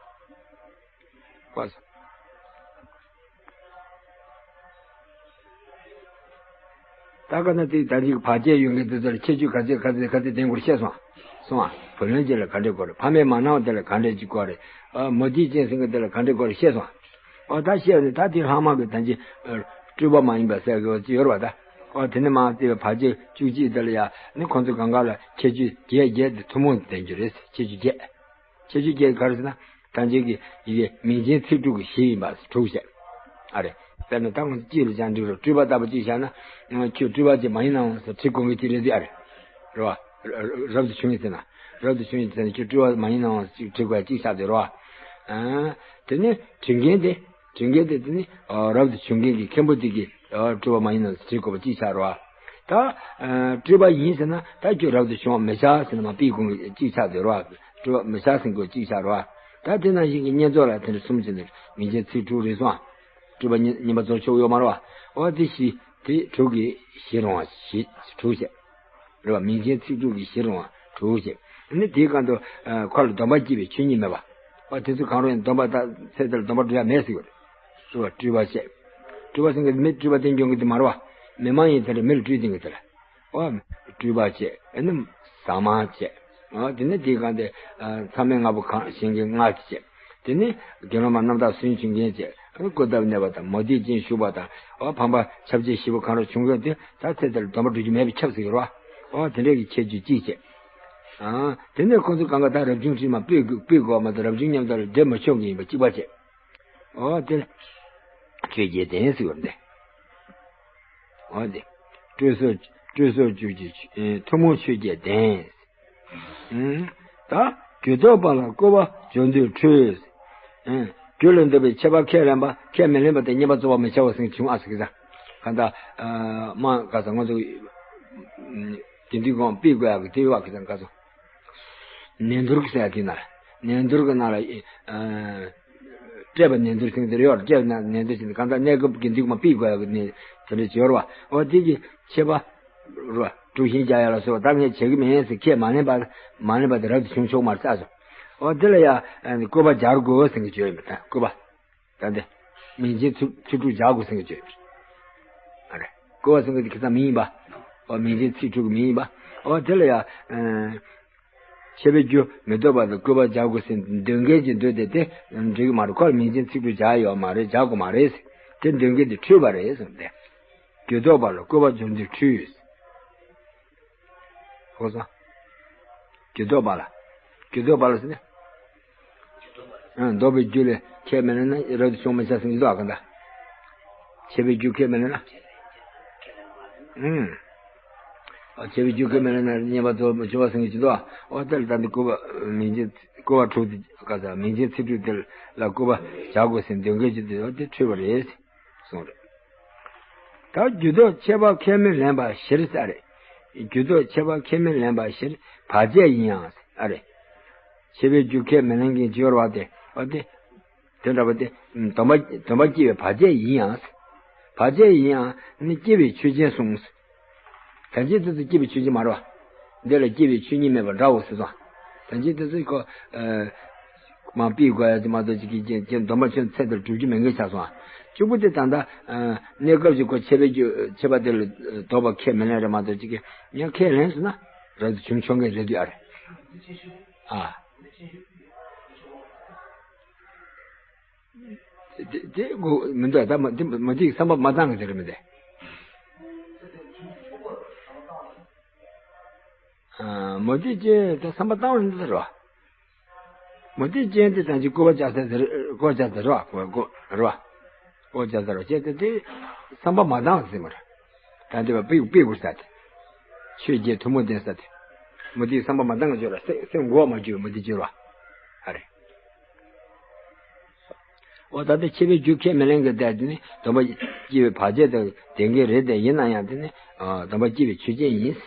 བ་སོ། ད་ག་ན་དེ་ད་ཅིག་བར་ཆད་ཡོད་མཁན་དེ་ཚོ་ལ་ཁྱད་ཆོས་ག་ཚད་ག་ཚད་ག་ཚད་ལྡན་དགོས་བཤད་སོང་། སོང་ཨ། བུ་ལོན་ཅན་ལ་ག་འདྲས་དགོས་རེད། ཕ་མས་མ་གནང་བ་དེ་ལ་ག་འདྲས་ཅིག་དགོས་རེད། ཨ། མུ་སྟེགས་ཅན་ཟེར་མཁན་དེ་ལ་ག་འདྲས་དགོས་རེད་བཤད་སོང་། ཨོ་ད་བཤད་ནས་ད་དེ་ལྷག་མ་གི་ད་ཅི། ཨ། སྤྲུལ་པ་མ་ཡིན་པ་ཟེར་གི་ཅི་ཡོད་རེད་བ་ད། ཨོ་དེ་ནས་མ་བརྩིས་པའི་བར་ཆད་བཅུ་གཅིག་དེ་ལ་ཡ་ནི་ཁོང་ཚོ་གང་ག་ལ་ཁྱད་ཆོས་བརྒྱད་བརྒྱད་དེ་ཐུན་མོང་དུ་ལྡན་རྒྱུ་རེད། ཁྱད་ཆོས་བརྒྱད། ཁྱད་ཆོས་བརྒྱད་ག་རེ་ཟེར་ན། ད་ཅིག་གི་ཡི་གེ་མིང་ཅན་ཚིག་དྲུག་གི་གཞི་ཡིན་པ་དྲུག་བཤད། ཨ་རེ། དཔེར་ན་ད་ང་ཚོ་གཅིག་ལ་ཅང་འགྲིག་རོགས། སྤྲུལ་པ་ལྟ་བུ་གཅིག་བཞག་ན། ཁྱོད་སྤྲུལ་པ་ཅིག་མ་ཡིན་ནའང་ཟེར་བྲིས་དགོས་ཀྱི་དེ་རེད་དེ། ཨ་རེ། རེད་བ། རབ་ཏུ་བྱུང་ཡིན་ཟེར་ན། རབ་ཏུ་བྱུང་ཡིན་ཟེར་ན་ཁྱོད་སྤྲུལ་པ་མ་ཡིན་ནའང་ཅིག་བྲིས་དགོས་ཡ་གཅིག་ཆགས་བསྡད་རོགས། ཨ། དེ་ནས་བྲིས་མཁན་དེ། བྲིས་མཁན་དེ་དེ་ནི། ཨ། རབ་ཏུ་བྱུང་མཁན་གྱི་མཁན་པོ་དེ་གིས། ཨ། སྤྲུལ་པ་མ་ཡིན་ནའང་བྲིས་དགོས་པ་གཅིག་ཆགས་རོགས། ད། ཨ། སྤྲུལ་པ་ཡིན་ཟེར་ན་ད་ཁྱོད་རབ་ཏུ་བྱུང་བ་མི་ཆགས་ཟེར་ན་མ་དཔེ་དགོས་མཁན་གཅིག་ཆགས་བསྡད་རོགས། སྤྲུལ་པ་མི་ཆགས་ཟེར་དགོས་གཅིག་ཆགས་རོགས། ད་དེ་ནང་བཞིན་གྱི་བསྙེན་རྫོགས་ལ་དེ་འདྲ་གསུམ་བྱས་ནས་མིང་ཅན་ཚིག་དྲུག་རེད་སོང་། སྤྲུལ་པ་བསྙེན་བསྙེན་པ་རྫོགས་ཆོག་ཡོད་མ་རེད་བ། འོ་དེ་བཞི། དེ་དྲུག་གི་གཞི་རུང་བ་བཞི། དྲུག་བྱས། རེད་བ། མིང་ཅན་ཚིག་དྲུག་གི་གཞི་རུང་བ་དྲུག་བྱས། ཨ་ནི་དེའི་སྒང་དུ། ཨ། ཁོ་ལ་སྡོམ་པ་བགྱིས་པའི་ཆོས་ཉིད་མེད་པ། འོ་དེ་ཚོ་གང་རུང་ཡང་སྡོམ་པ་ད་ཚེ་འདི་ལ་སྡོམ་པ་སྒྲུབ་ཡ་མེད་ཟེར་བ་རེད། སྤྲུལ་པ་སྤྲུལ་པ་བྱས། སྤྲུལ་པ་ཟེར་མཁན་མི་སྤྲུལ་པ་བསྟན་སྐྱོང་གི་དེ་མ་རེད་བ། མི་མ་ཡིན་དེ་འདྲ་མི་ལ་སྤྲུལ་བསྟན་གི་དེ་ལ། འོ། སྤྲུལ་པ་བྱས། ཨ་ནི་ཟ་མ་བྱས། འོ་དེ་ནས་དེའི་སྒང་དེ། ཨ། མཚམས་མེད་ལྔ་པོ་གང་གཞན་གྱི་ལྔ་བྱས། དེ་ནས་དགེ་སློང་མ་རྣམ་དག་སུན་ཕྱུང་མཁན་བྱས། ཨ་ནི་སྐུར་སྟབས་གནས་པ་དང་མུ་སྟེགས་ཅན་ཞུགས་པ་དང་། འོ་ཕམ་པ་ཁྱབ་བྱེད་བཞི་པོ་གང་རུང་བྱུང་མཁན་དེ་ད་ཚེ་འདི་ལ་སྡོམ་པ་སྒྲུབ་རྒྱུ་མེད་པས་ཁྱབ་ཟེར་གི་རེད་བ། འོ་དེ་འདྲས་ཀྱི་ཁྱད་ཆོས་གཅིག་བྱས། ཨ། དེ་ནས་ཁོ་ཚོ་གང་ག་ད་རབ་བྱུང་ཁྲིད་མ་དཔེ་དགོས་དཔེ་དགོས་མ་གཏོགས་རབ་བྱུང་མཉམ་དུ་ལ་འབྲེལ་མི་ཆོག་གི་ཡིན་པ་གཅིག་པ་བྱས། འོ་དེ་ལ་ཆོས་བརྒྱད་ལྡན་ཟེར་བ་འདི། འོ་དེ། སྤྲུལ་གསུམ་སྤྲུལ་གསུམ་བཅུ་གཅིག། ཨེ། ཐུན་མོང་ཆོས་བརྒྱད་ལྡན། ཨེ། ད་རྒྱུད་སྟོན་པ་ལ་སྐུར་བ་བྱ་འདོད་འཁྲུལ། ཨེ། རྒྱུད་ལ་འདུས་པའི་ཆད་པ་ཁས་ལེན་པ། ཁས་མི་ལེན་པ་དེ་བསྙེན་པར་རྫོགས་པ་མི་བྱ་བ་ཟེར་བྱུང་ཨ་ཟེར་གི་ས། གང་ལྟར། ཨ། མ་ག་ས་ང་ཚོ། ཨ། དེ་འདྲའི་གོང་དཔེ་དགོས་ཡག་གི་དེ་བ་གི་ས་ག་ཚོ། ནན་ཐུར་གི་ས་ཡ་དེ་ན། ནན་ཏུར་གྱི་ནང་ལ་ཨ་བཀྲེས་པ་ནན་ཏུར་ཟེར་གྱི་དེ་རེད་ཡོད། བཀྲེས་པ་ནན་ཏུར་ཟེར་གྱི་གང་ལྟར་གནས་སྐབས་ཀྱི་འདུག་མ་པི་དགོས་ཡག་གི་ནི་དེ་འདྲ་བྱེད་ཡོད་རེད་བ། འོ་དེ་གི་ཁྱད་པར་རེད་བ། དཀྲུག་ཤིང་རྒྱག་ཡག་ལ་སོགས་པ་ད་ངས་བྱེད་ཀྱི་མིན་ཟེར་ཁས་མ་ལེན་པ་མ་ལེན་པ་དེ་རབ་ཏུ་བྱུང་ཆོག་མ་རེད་ཟེར་སོང་། འོ་དེ་ལ་ཡ་ཨ་ནི་སྐུར་པ་སྦྱར་དགོས་ཟེར་གྱི་བརྗོད་ཡོད་མེད་ད་སྐུར་པ། ད་འདི། མིང་ཆེན་ཚིག་ཚིག་དྲུག་སྦྱར་དགོས་ཟེར་གྱི་བརྗོད། ཨ་རེ། སྐུར་བ་ཟེར་གྱི་འདི་ཁ་སང་མིང་ཡིན་པ། འོ་མིང་ཆེན་ཚིག་དྲུག་གི་མིང་ཡིན་པ། འོ་དེ་ལ་ཡ། ཨ། འཆད་པའི་རྒྱུ་མི་ལྡོག་པ་དང་སྐུར་བ་སྦྱར་དགོས་ཟེར་འདོད་མཁན་གྱི་འདོད་དེ་དེ་འགྲིག་གི་མ་རེད། ཁོ་ལ་མིང་ཆེན་ཚིག་དྲུག་སྦྱར་ཡོད་མ་རེད། སྦྱར་དགོས་མ་རེད། དེ་འདོད་མཁན་དེ་འཁྲུལ་པ་རེད་གསུངས་ཏེ། རྒྱུ་ལྡོག་པ་ལ་སྐུར་བ་སྦྱོར་དུས་འཁྲུལ། ཧོ་སོ། རྒྱུ་ལྡོག་པ་ལ། རྒྱུ་ལྡོག་པ་ལ་ཟེར་ན། ཨ། ལྡོག་པའི་རྒྱུ་ལས་ཁས་མི་ལེན་ན་རབ་ཏུ་བྱུང་མི་བྱ་ཟེར་གྱི་འདུག་ཨ་ག་འདྲ། འཆད་པའི་རྒྱུ་ཁས་མི་ལེན་ན། ཨུམ། ཨ། འཆད་པའི་རྒྱུ་ཁས་མི་ལེན་ན་རྙེད་པ་རྫོགས་མི་འབྱུང་བ་ཟེར་གྱི་འདུག་ཨ། འོ་དེ་ལ་ད་འདི་སྐུར་པ་མིང་ཆེན་སྐུར་བ་དྲུག་དེ་ག་ས་མིང་ཆེན་ཚིག་དྲུག་དེ་ལ་སྐུར་པ་བྱ་དགོས་ཟེར་འདོད་མཁན་གྱི་འདུག་ཨ། དེ་འཁྲུལ་པ་རེད། གསུངས་རེད། ད་རྒྱུ་ལྡོག་ཁྱད་པར་ཁས་མི་ལེན་པ་བཞིར་ཟེར་རེད། རྒྱུ་ལྡོག་ཁྱད་པར་ཁས་མི་ལེན་པ་བཞིར་བར་ཆད་ཡིན་ཡང་ཟེར་ཨ་རེད། འཆད་པའི་རྒྱུ་ཁས་མི་ལེན་མཁན་ཅིག་ཡོད་རེད་བ། དེ་བ་དེ། དེ་འདྲ་བ་དེ་སྡོམ་པ་སྡོམ་པ་སྐྱེ་བའི་བར་ཆད་ཡིན་ཡང་ཟེར། བར་ཆད་ཡིན་ཡང་ནི་སྐྱེ་བའི་ཆོས་ཅན་གསུངས་ཟེར། ད་ཅི་དེ་ཚོ་སྐྱེ་བའི་ཆོས་ཅན་མ་རེད་བ། འདི་ལ་སྐྱེ་བའི་ཆོས་ཉིད་མེད་པ་འདྲའོ་ཟེར་སོང་། ད་ཅི་དེ་ཚོ་ཁོ། ཨ། མ་པི་དགོས་ཡ་དེ་མ་གཏོགས་ཅིག་གི་ཅན་ཅན་སྡོམ་པ་ཆོས་ཚད་དེར་གྲུབ་རྒྱུ་མེད་མཁན་ཆགས་སོང་ཨ། གཅིག་པུ་དེ་ད་ལྟ་ཨ་གནས་སྐབས་ཀྱི་ཁོ་འཆད་པའི་རྒྱུ་འཆད་པ་དེ་ལ་ལྡོག་པ་ཁས་མི་ལེན་རེད་མ་གཏོགས་ཅིག་གི་ཡང་ཁས་ལེན་སོང་ན་རབ་ཏུ་བྱུང་ཆོག་མཁན་རེད་འདུག་ཨ་རེད། ཨ། དེ་དེ་དགོས་མི་འདུག་ད་མ་དེ་མ་དེ་བསམ་པ་མ་བཏང་གི་དེ་རེད་མི་འདུག་ཨ། མ་དེ་ཅན་ད་བསམ་པ་བཏང་བ་འདི་ལྟར་རོ། མ་དེ་ཅན་དེ་ད་ཅི་སྐུར་བ་བྱ་ས་དེ་རེད། སྐུར་བ་བྱ་ས་རོ། སྐུར་སྐུར་རོ། སྐུར་བ་བྱ་ས་རོ་ཅན་དེ་དེ་བསམ་པ་མ་བཏང་ཟེར་མ་རེད། ད་དེ་བ་པི་པི་གུར་ས་དེ། ཆོས་བརྒྱད་ཐུན་མོང་ལྡན་ས་དེ། མ་དེ་བསམ་པ་མ་བཏང་གི་བརྗོད་ར་སེམས་སེམས་འགོག་མ་བརྗོད་མ་དེ་བརྗོད་ར། ཨ་རེད། འོ་ད་ལྟ་འཆད་པའི་རྒྱུ་ཁས་མི་ལེན་གི་བསྡད་དེ་ནི་སྡོམ་པ་སྐྱེ་བའི་བར་ཆད་དང་ལྡན་གྱི་རེད་དེ། ཡིན་ན་ཡང་དེ་ནི་སྡོམ་པ་སྐྱེ་བའི་ཆོས་ཅན་ཡིན།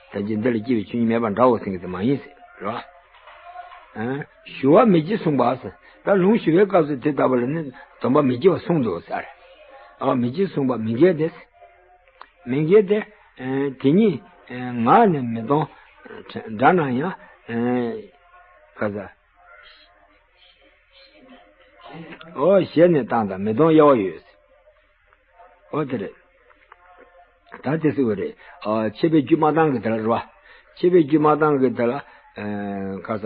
ད་ཅི་འདི་ལ་སྐྱེ་བའི་ཆོས་ཉིད་མེད་པ་འདྲའོ་ཟེར་གྱི་དེ་མ་ཡིན་ཟེར་རོ། ཞུ་བ་མི་བགྱིད་གསུངས་པ་ཟེར། ད་ལུང་ཞུ་བའི་སྐབས་སུ་དེ་ལྟ་བུ་ལ་ནི་སྡོམ་པ་མི་བགྱིད་པ་གསུངས་འདུག་ཟེར། ཨ་མི་བགྱིད་གསུངས་པ་མི་འགལ་ཏེ། མི་འགལ་ཏེ། དེ་ཉིད་ངག་ནས་མི་གཏོང་འདྲ་ན་ཡང་། ག་ས། ཨོ་ཞལ་ནས་བཏང་དང་མི་གཏོང་དབྱེ་བ་ཡོད། ཨོ་དེ་རེད། ད་དེ་སུ་བ་རེད། འཆད་པའི་རྒྱུ་མ་བཏང་གི་དེ་ལ་རེད་བ། འཆད་པའི་རྒྱུ་མ་བཏང་གི་དེ་ལ། ག་ས།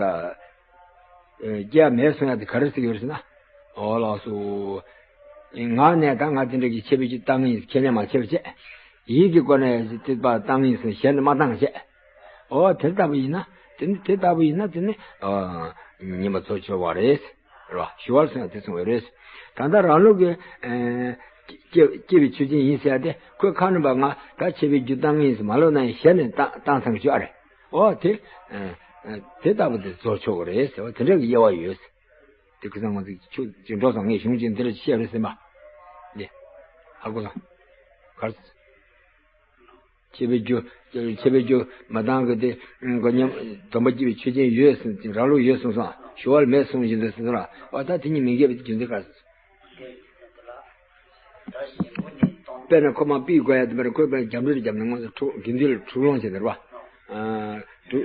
སྐྱེ་བ་མེད་གསུང་ཡ་དེ་ག་རེ་ཟེར་གྱི་ཡོད་རེད་ཟེར་ན། ཨོ་ལགས་སོ། ངག་ནས་ད་ང་དེ་འདྲ་གི་འཆད་པའི་རྒྱུ་བཏང་གི་ཡིན་ཁས་ལེན་མ་བྱས་པ་བྱས། ཡིད་ཀྱི་སྒོ་ནས་དེ་པ་བཏང་གི་ཡིན་ཟེར་ཞལ་ནས་མ་བཏང་བ་བྱས། ཨོ་དེ་ལྟ་བུ་ཡིན་ན་དེ་ནི་དེ་ལྟ་བུ་ཡིན་ན་དེ་ནི་ཉན་པ་རྫོགས་ཆོག་པ་རེད། རེད་བ། ཞུ་བར་སོང་ཡང་དེ་གསུངས་པ་རེད། ད་ལྟ་རང་ལུགས་ཀྱི་སྐྱེ་སྐྱེ་བའི་ཆོས་ཅན་ཡིན་ཟེར་ཡ་དེ་ཁོས་ཁ་ནས་པ་ང་ད་འཆད་པའི་རྒྱུ་བཏང་ངེས་ཟེར་མ་ལོག་ན་ཡང་ཞལ་ནས་བཏང་བཏང་ཚང་ཞུ་ཨ་རེད། ཨོ་དེ་དེ་ལྟ་བུ་དེ་རྫོགས་ཆོག་གི་རེད་ཟེར་བ་དེ་འདྲ་གི་དབྱེ་བ་ཡོད། དེ་ཁ་སང་ང་ཚོ་ཆུ་ཅིག་འགྲོ་སོང་ངས་གཞུང་ཅིག་འདིར་བཤད་རེད་ཟེར་མ། འདི་ཧ་གོ་སོང་། གར། འཆད་པའི་རྒྱུ། འཆད་པའི་རྒྱུ་མ་བཏང་གི་དེ། མགོ་མཉམ། སྡོམ་པ་སྐྱེ་བའི་ཆོས་ཅན་ཡོད་ཟེར་ཅིག་རང་ལུགས་ཡོད་གསུངས་སོང་། ཞུ་བ་ལ་མེད་གསུངས་བཞིན་དུ་ཟེར་སོང་ལ། འོ་ད་དེ་གཉིས་མི་འགལ་བའི་རྒྱུ་མཚན་ག་རེ་ཟེར། དཔེར་ན་ཁོ་མ་པི་དགོས་ཡ་དེ་མ་རེད། ཁོས་དཔེར་ན་རྒྱབ་འདྲེན་རྒྱབ་ནས་ང་ཚོ་འཁྲུག་དགེ་འདུན་ལ་འཁྲུག་ལོང་བྱས་ནས་རེད་བ། འཁྲུག་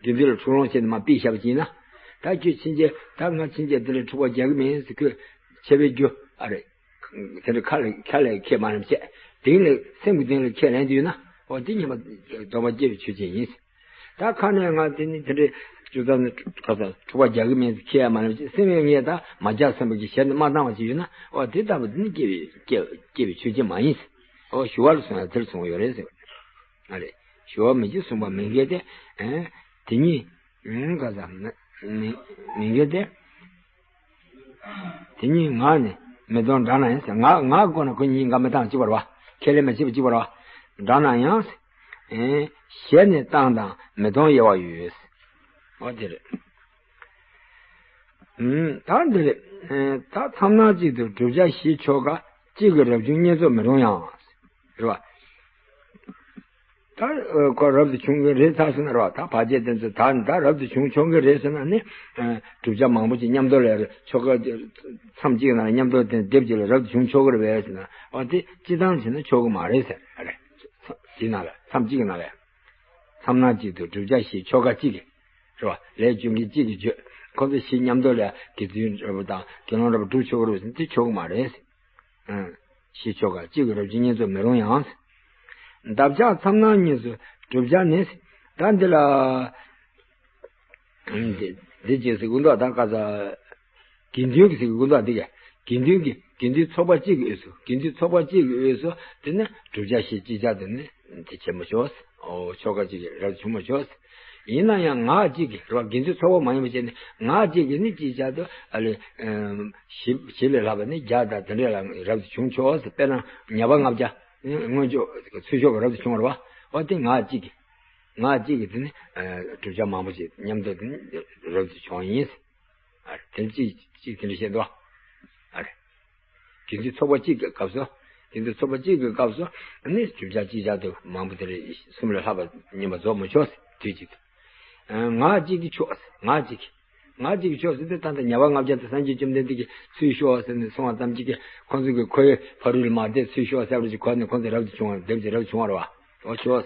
དགེ་འདུན་ལ་འཁྲུག་ལོང་བྱས་ནས་མ་པི་བཞག་པ་ཅིག་ཡིན་ན། ད་ཁྱོད་ཕྱིན་ཆད་ད་ང་ཕྱིན་ཆད་དེ་ལ་འཁྲུག་པ་རྒྱག་གི་མིན་ཟེར་ཁོས་འཆད་པའི་རྒྱུ་ཨ་རེད། དེ་འདྲ་ཁ་ལ་ཁ་ལ་ཁས་མ་ལེན་བྱས། དེང་ལ་སེམས་ཀྱི་གཏིང་ལ་ཁས་ལེན་དུས་ན། འོ་དེ་ཉིད་མ་སྡོམ་པ་སྐྱེ་བའི་ཆོས་ཅན་ཡིན། ད་ཁ་ནས་ང་དེ་ནི་དེ་འདྲའི་ཇུ་ཙམ་ནི་ཁ་ས་འཁྲུག་པ་རྒྱག་གི་མིན་ཁས་ཡ་མ་ལེན་བྱས། སེམས་ཡང་ངས་ད་མ་རྒྱག་སེམས་པ་གི་ཞལ་ནས་མ་བཏང་བ་ཅིག་ཡོད་ན། འོ་དེ་ལྟ་བུ་དེ་ནི་སྐྱེ་བའི་སྐྱེ་སྐྱེ་བའི་ཆོས་ཅན་མ་ཡིན། འོ་ཞུ་བ་ལ་སོང་ཡ་དེར་སོང་ཡོད་རེད་ཟེར་བ་རེད། ཨ་རེད། ཞུ་བ་མི་བགྱིད་གསུངས་པ་མི་འགལ་ཏེ། དེ་ཉིད་ཨང་ག་ས་མི་མི་འགལ་ཏེ། དེ་ཉིད་ངག་ནས་མི་གཏོང་འདྲ་ན་ཡང་ཟེར། ངག་ངག་སྒོ་ནས་ཁོ་གཉིས་འགལ་མི་བཏང་གཅིག་པ་རེད་བ། ཁས་ལེན་མི་བྱེད་པ་གཅིག་པ་རེད་བ། འདྲ་ན་ཡང་ཟེར། ཞལ་ནས་བཏང་དང་མི་གཏོང་དབྱེ་བ་ཡོད། འོ་དེ་རེད། ད་འདི་རེད། ད་མཚམས་སྣང་གཅིག་ཏུ་བསྒྲུབ་བྱ་བཞི་ཆོག་ག་གཅིག་གི་རབ་བྱུང་བསྙེན་རྫོགས་མི་རུང་ཡང་། རེད་བ། ད་ཁོ་རབ་ཏུ་བྱུང་གི་རེད་ཚར་སོང་ན་རོ། ད་བར་ཆད་དེ་ཚོ་ད་ད་རབ་ཏུ་བྱུང་ཆོག་གི་རེད་ཟེར་ན་ནི། བསྒྲུབ་བྱ་མང་པོ་ཅིག་མཉམ་དུ་ལ་ཆོ་ག་མཚམས་གཅིག་ནང་མཉམ་དུ་དེ་སྡེབ་ཅིག་ལ་རབ་ཏུ་བྱུང་ཆོག་གི་རེད་པས་ཟེར་ན། འོ་དེ་སྤྱི་བཏང་བྱས་ན་ཆོག་གི་མ་རེད་ཟེར་རེད། དེ་ནང་ལ་མཚམས་གཅིག་ནང་ལ། མཚམས་ནང་གཅིག་ཏུ་བསྒྲུབ་བྱ་བཞི་ཆོ་ག་གཅིག་གི་རེད་པ། ལས་རྒྱུ་འབྲས་གཅིག་གི་བརྗོད། ཁོ་ཚོ་བཞི་མཉམ་དུ་ལ་དགེ་འདུན་རབ་དང་དགེ་སློང་རབ་སྒྲུབ་ཆོག་གི་རེད་ཟེར་ན་དེ་ཆོག་གི་མ་རེད་ཟེར། ཨང་། བཞི་ཆོ་ག་གཅིག་གི་རབ་བྱུང་བསྙེན་རྫོགས་མི་རུང་ཡང་། འདབ་ཆགས་མཚམས་ནང་གཉིས་སུ་བསྒྲུབ་བྱ་ནི། ད་འདི་ལ། འདི་འདི་ཅེས་ཟེར་གི་འདུག་ད་ག་ས། དགེ་འདུན་གྱི་ཟེར་གི་འདུག་འདི་ག་དགེ་འདུན་གྱི་དགེ་འདུན་ཚོགས་པ་གཅིག་གི་དབུས་སུ། དགེ་འདུན་ཚོགས་པ་གཅིག་གི་དབུས་སུ་དེ་ནི་བསྒྲུབ་བྱ་བཞི་ཅིག་ཅར་དུ་ནི་དེ་བྱེད་མི་ཆོག་འོ་ཆོ་ག་གཅིག་གི་རབ་བྱུང་མི་ཆོག་ཡིན་ན་ཡང་ངག་གཅིག་གིས་རེད་པ། དགེ་འདུན་ཚོགས་པ་མ་ཡིན་པ་བྱས་ནས་ངག་གཅིག་གིས་ནི་ཅིག་ཅར་དུ་ཨ་ལས། བཞི་བཞི་ལས་ལྷག་པ་ནི་བརྒྱ་དང་དེ་འདྲ་ལ་རབ་ཏུ་བྱུང་ཆོག་ཟེར། དཔེར་ན་ཉ་པ་ལྔ་བརྒྱ། སྔོན་ཆད་ཚུལ་ཤོག་གི་རབ་ཏུ་བྱུང་བ་རེད་པ། འོ་དེ་ངག་གཅིག་གིས། ངག་གཅིག་གིས་དེ་ནི། བསྒྲུབ་བྱ་མང་པོ་ཞིག་མཉམ་དུ་དེ་ནི་རབ་ཏུ་བྱུང་བ་ཡིན། ཨ་རེ། དེ་ནི་གཅིག་གཅིག་དེ་འདྲ་བཤད་འདུག་ཨ་རེ། དགེ་འདུན་ཚོགས་པ་གཅིག་གི་སྐབས་སུ། དགེ་འདུན་ཚོགས་པ་གཅིག་གི་སྐབས་སུ་ནི་བསྒྲུབ་བྱ་ཅིག་ཅར་དུ་མང་པོ་དེ་འདྲ་གསུམ་ལས་ལྷག་པ་བསྙེན་པ་རྫོགས་མི་ཆོག་དུས་གཅིག་ཏུ། ངག་གཅིག་གིས་ཆོག་ངག་གཅིག་གིས། ངག་གཅིག་གིས་ཆོག་ཟེར་དུས་ད་ལྟ་ཉ་པ་ལྔ་བརྒྱ་དེ་སངས་རྒྱས་བཅོམ་ལྡན་འདས་ཀྱིས་ཚུལ་ཤོག་ཟེར་ནས་གསུངས་པ་ཙམ་གཅིག་གིས་ཁོང་ཚོ་གིས་ཁོའི་ཕ་རོལ་མ་དེ་ཚུལ་ཤོག་ཟེར་བ་ཞིག་གོ་ནས་ཁོང་ཚོ་རབ་ཏུ་བྱུང་བ། སྡེབ་ཅིག་རབ་ཏུ་བྱུང་བ་རེད་པ། འོ་ཆོག་